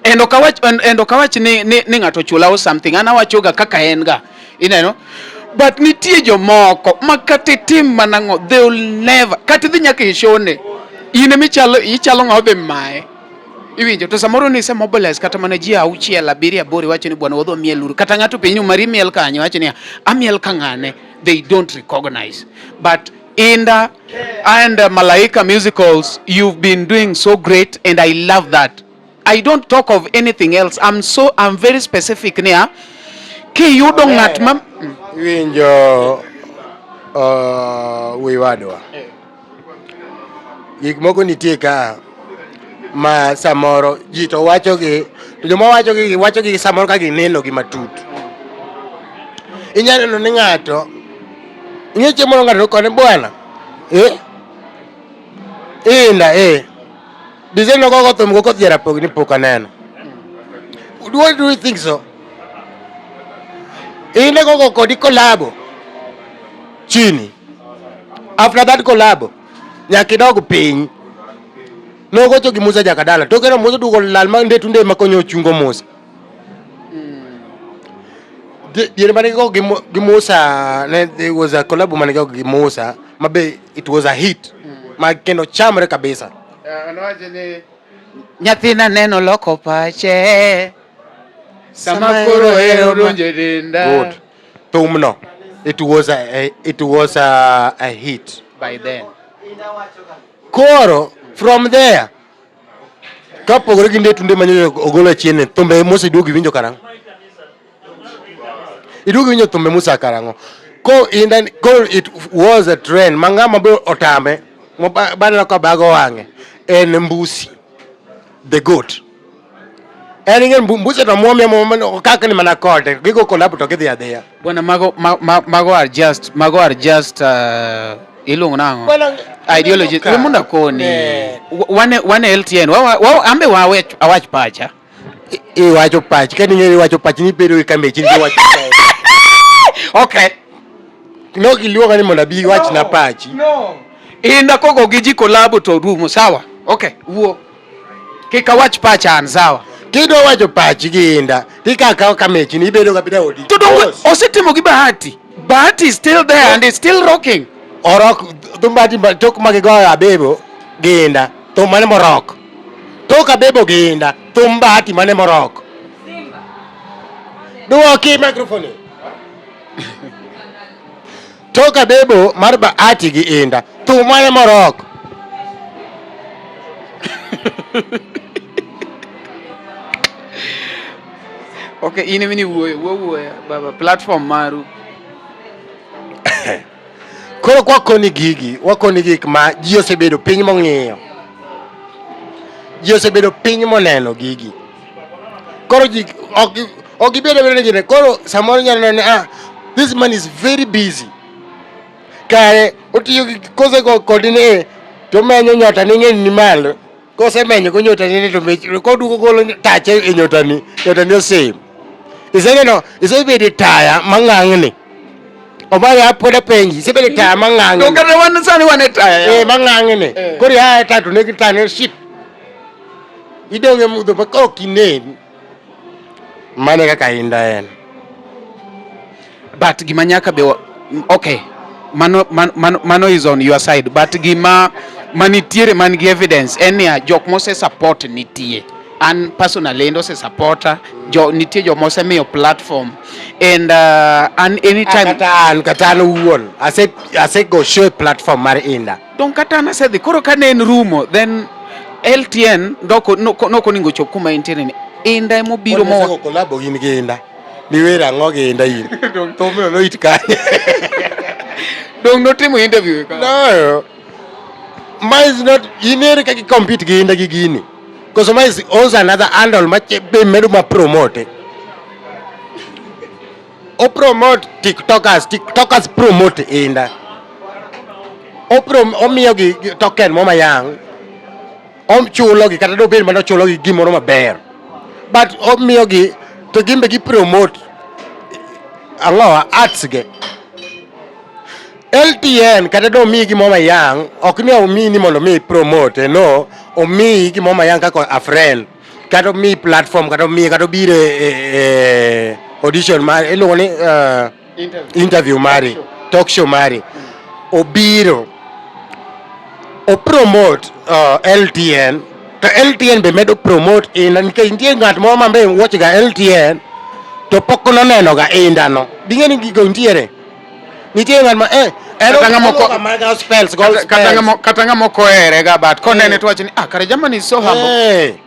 And ok awach and ok awach ni ng'ato chula or something an awacho ga kaka en ga ineno. But nitie jomoko ma kata itim mana ang'o they will never kata idhi nyaka e show ne in ema ichalo ichalo ng'ama be maye iwinjo to samoro ni ise mobilize kata mana ji auchiel abiriyo aboro iwacho ni bwana wadhi miel uru kata ng'ato penji ni mari miel kanye wacho niya amiel ka ng'ane they don't recognize. But Inda and Malaika Musicals, you've been doing so great and I love that. I don't talk of anything else. I'm very specific niya kiyudo ng'at ma Iwinjo wuoyi wadwa. Gik moko nitie ka ma samoro ji to wachogi to joma wachogi wachogi samoro ka gineno gi matut. Inyalo neno ni ng'ato ing'e chieng' moro ng'ato nokone bwana Inda Design nogogo thum go koth Jarapogi ni pok aneno. Why do you think so? Inda gogo kodi kolabo chini. After that kolabo nyaka idog piny. Nogocho gi Musa Jakadala. Toke no Musa duogo lal ma nde tunde ma konyo ochungo Musa. Diere mane gigo gi Musa ne there was a collab mane gigo gi Musa ma be it was a hit. Ma kendo chamre kabisa. Nyathina neno loko pache sama koro hero donjo e denda. Good. Thumno it was a hit. By then. Koro from there Kapogore gi ndetunde ma nyocha ogolo achien ni, thumbe Musa iduogo iwinjo karang'o? Iduogo iwinjo thumbe Musa karang'o? Ko inda ko it was a trend ma ng'ama be otame baneno ka bago wang'e en Mbusi the goat. En ing'e Mbusi to muomia muomia kaka ni mana kode gigo collab to gidhi adhiya. Bwana mago ma, ma, mago are just mago are just iluongo nang'o? Ideology. We mondo akoni. Wane wane LTN. Wa, wa, ambe wawe awach pacha. Iwacho pachi ka ning'eyo iwacho pachi ni bedo gi kamechi ni iwacho pachi. Okay. No giluonga ni mondo abi iwachna pachi. No. Inda kogo gi ji kolabo to rumo sawa. Okay, wuo. Kik awach pacha an sawa. Kidwa wacho pachi gi Inda, tikakawo kamechi ni ibedo kabida odi. To donge osetimo gi Bahati. Bahati is still there and is still rocking. Orok thum Bahati tok ma gigoyo Abebo gi Inda, thum mane morok. Tok Abebo gi Inda, thum Bahati mane morok. Duoki microphone. Tok Abebo mar Bahati gi Inda, thum mane morok. Okay, in emini wuoyo, wuo wuoya baba platform maru. Koro kwakoni gigi, wakoni gik ma ji osebedo piny mong'iyo. Ji osebedo piny moneno gigi. Koro ji ok ok gibedo abeda ni gine. Koro samoro nyalo neno ni ah, this man is very busy. Kare otiyo gi kosego kodi ni to omenyo nyota ni ng'eny ni malo. Kosemenyo go nyota ni to mech koduogo golo tache e nyota ni, nyota ni osim. Iseneno, isebedo e taya mang'ang'ni. Omari pod apenji, isebedo e taya mang'ang'ni. To kata wan sani wan e taya. Eh, mang'ang'ni. Eh. Koro ia e taya to negi taya ni ship. Idong' e mudho ma ok inen. Mano e kaka Inda en. But gima nyaka be okay. Mano, mano, mano, mano is on your side but gima manitiere man gi evidence en niya jok mose support nitie an personally endo ose supporta jo nitie joma osemiyo platform and an anytime Kata an kata an owuon ase ase go show e platform mar Inda. Dong kata an asedhi koro ka ne en rumo then LTN ndoko noko onego chop kuma entiere ni Inda emobiro mo collabo gin gi Inda. Niwer ang'o gi Inda in? Thumno noit kanye? Dong notimo interview ka. No. Ma is not in ere kaka i compete gi Inda gi gini. Because ma is also another handle ma be medo ma promote. O promote TikTokers, TikTokers promote Inda. O prom omiyo gi token mo mayang. Ochulo gi kata dobed mana ochulo gi gimoro maber. But omiyo gi to gimbe gi promote ang'owa arts ge. LTN kata do miyi gimoro mayang, ok ni omiyi ni mondo mi promote, no, omiyi gimoro mayang kaka a friend, kata omiyi platform, kata omiyi kata obiro e, e audition mari, iluongo ni interview mari, talk show mari. Obiro o promote LTN, to LTN be medo promote Inda nikech nitie ng'at moro ma be watch ga LTN to pok noneno ga Inda no. Bing'e ni gigo nitiere. Nitie ng'at ma en Kata ng'ama oluwo ga mana spells, goal Kata spells. kata ng'ama ok ohere ga but konene to wacho ni ah kare jamani is so humble.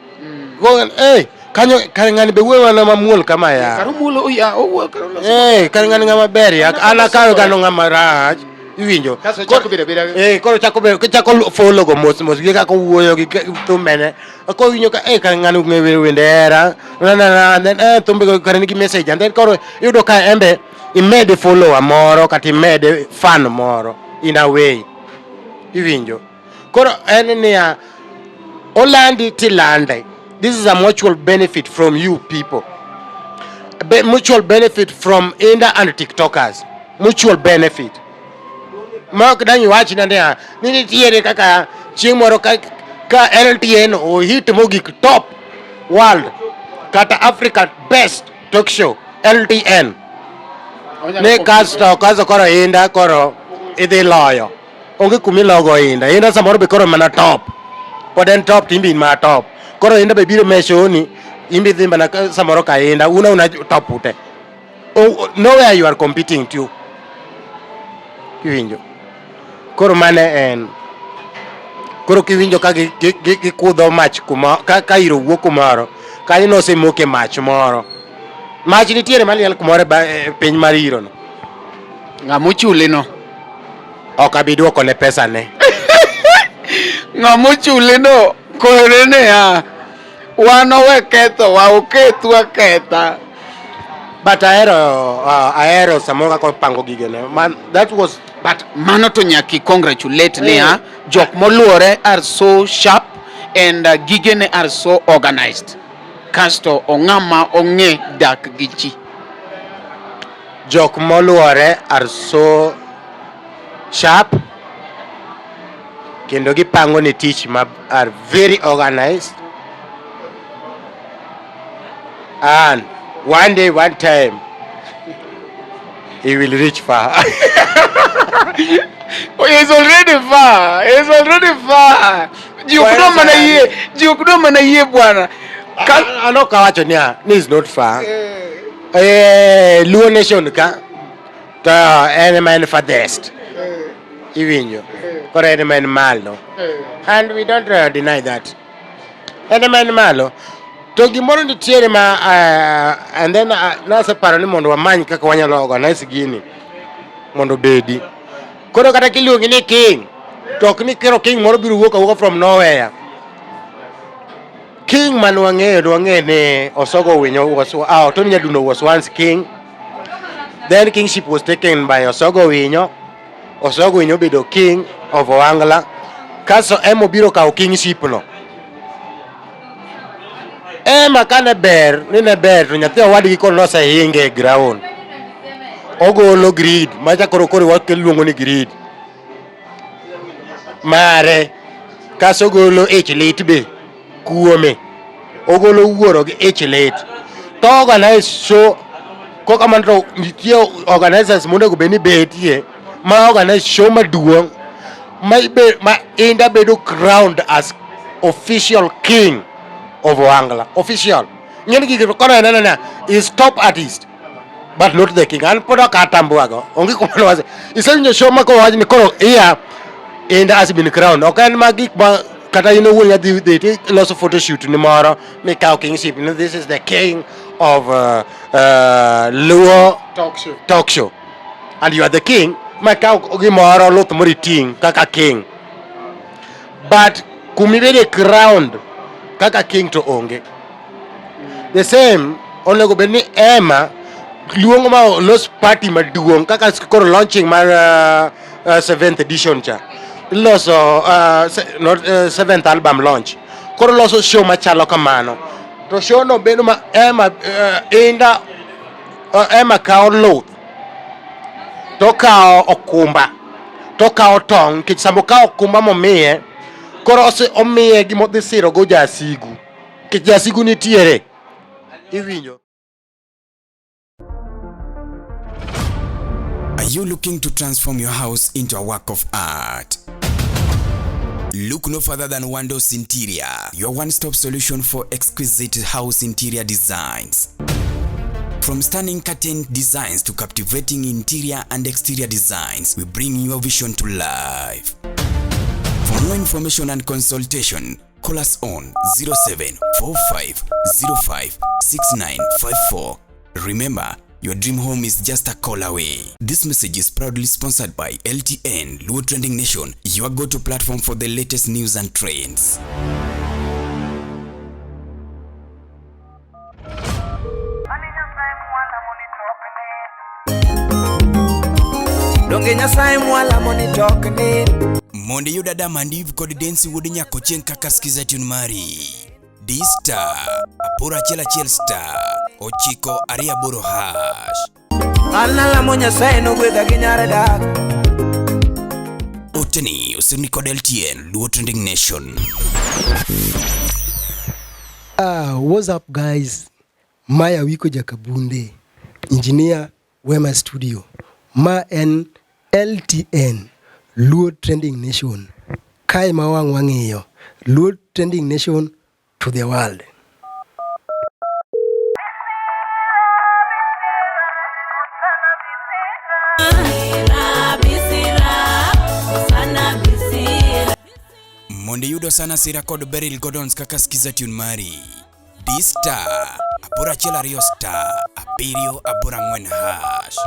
Kanyo kare ng'ani be wuoyo mana mamuol kama ya. Kare omuolo ya owuoyo kare oloso. Kare ng'ani ng'ama ber ya. An akawe gano ng'ama rach. Iwinjo? Kaso chako bedo abeda. Koro chako bedo, chako follow go mos mos gi kaka owuoyo gi thumene. Koro iwinjo ka kare ng'ani ong'eyo wero wende hera. Na na na and then thumbe go kare nigi message and then koro iyudo ka embe imede follower moro kata imede fan moro in a way. Iwinjo? Koro en niya, olandi tilande. This is a mutual benefit from you people. Mutual benefit from Inda and TikTokers. Mutual benefit. Ma ok dang' iwachna niya, ni nitiere kaka chieng' moro ka LTN ohit mogik top world kata Africa best talk show LTN. Ne kasto koro Inda koro idhi loyo. Onge kuma ilogo Inda. Inda samoro be koro mana top. Pod en top to in be in mana top. Koro Inda be biro me show ni in be idhi mana samoro ka Inda una una top ute. Oh, nowhere you are competing to. Iwinjo? Koro mane en. Koro kiwinjo ka gikudho mach kuma ka iro wuok kumoro, kanyo nosemoke mach moro. Mach nitiere maliel kumoro e piny mar iro no. Ng'ama ochuli no? Ok abi duoko ne pesa ne. Ng'ama ochuli no kore niya, wan owe ketho wa okethwa ketha. But ahero ahero samoro kaka opango gigene. Man, that was But mano to nyaka i congratulate niya, jok moluore are so sharp and gigene are so organized. Kasto ong'ama ong'e dak gi ji. Jok moluore are so sharp kendo gipango ne tich ma are very organized and one day one time he will reach far. He's already far. He's already far. Ji ok dwa mana yie, ji ok dwa mana yie bwana. An ok awacho niya ni is not far. Eh, Luo Nation ka to en ema en farthest. Iwinjo. Koro en ema en malo. And we don't deny that. En ema en malo. To gimoro nitiere ma and then naseparo ni mondo wamany kaka wanyalo organize gini mondo obedi. Koro kata kiluongi ni king, to ok ni koro king moro biro wuok awuoka from nowhere. King man wang'eyo, wang'eyo ni Osogo Winyo was, Tony Nyadundo was once king. Then kingship was taken by Osogo Winyo. Osogo Winyo obedo king of Oangla. Kaso ema obiro kawo kingship no. Ema kane ber, ni ne ber to nyathi owadgi koro nosehinge e ground. Ogolo greed, macha koro koro waluongo ni greed. Mare, kaso ogolo ich lit be kuome. Ogolo wuoro gi ich lit. To organize show, kokamano to nitie organizers monego bed ni betie ma organize show maduong' ma, ma Inda bedo crowned as official king of Oangla. Official. Ng'eni gigi koro en nena is top artist but not the king. An pod ok atambwago. Onge kuma nowase. Isewinjo show ma kowach ni koro iya Inda has been crowned. Ok en ma gik ma kata in owuon nyadhi dhi ti loso photoshoot ni moro mikawo kingship ni this is the king of Luo talk show. Talk show. And you are the king. Ma kaw gimoro luth moro iting' kaka king. But kumibede crowned kaka king to onge. The same onego bed ni Emma luongo ma olos party maduong' kaka koro launching mar seventh edition cha iloso not, seventh album launch koro loso show machalo kamano to show no bedo ma Emma Inda Emma kawo luth to kawo okumba to kawo tong' nikech sama okawo okumba momiye koro ose omiye gima odhi siro go jasigu nikech jasigu nitiere iwinjo. Are you looking to transform your house into a work of art? Look no further than Wandos Interior, your one-stop solution for exquisite house interior designs. From stunning curtain designs to captivating interior and exterior designs, we bring your vision to life. For more information and consultation, call us on 0745056954. Remember, your dream home is just a call away. This message is proudly sponsored by LTN, Luo Trending Nation, your go-to platform for the latest news and trends. Donge Nyasaye mwalamo ni tokni. Mondo iyud Adam and Eve kod Densi wuod Nyakochieng' kaka skiza tune mari. D star 811 star 928 hash. An alamo Nyasaye nogwedha gi nyar dak. Oteni osirni kod LTN Luo Trending Nation. What's up guys? Maya Wiko Jakabunde, Engineer Wema Studio. Ma en LTN, Luo Trending Nation. Kae ma wang' wang'iyo. Luo Trending Nation to the world. Mondo iyud Osana Sira kod Beryl Gordons kaka skiza tune mari. Di star 812 star 784 hash.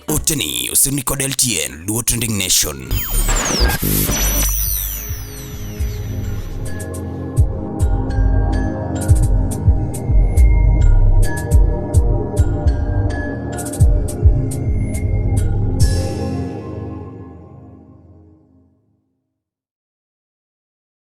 Oteni osirni kod LTN Luo Trending Nation.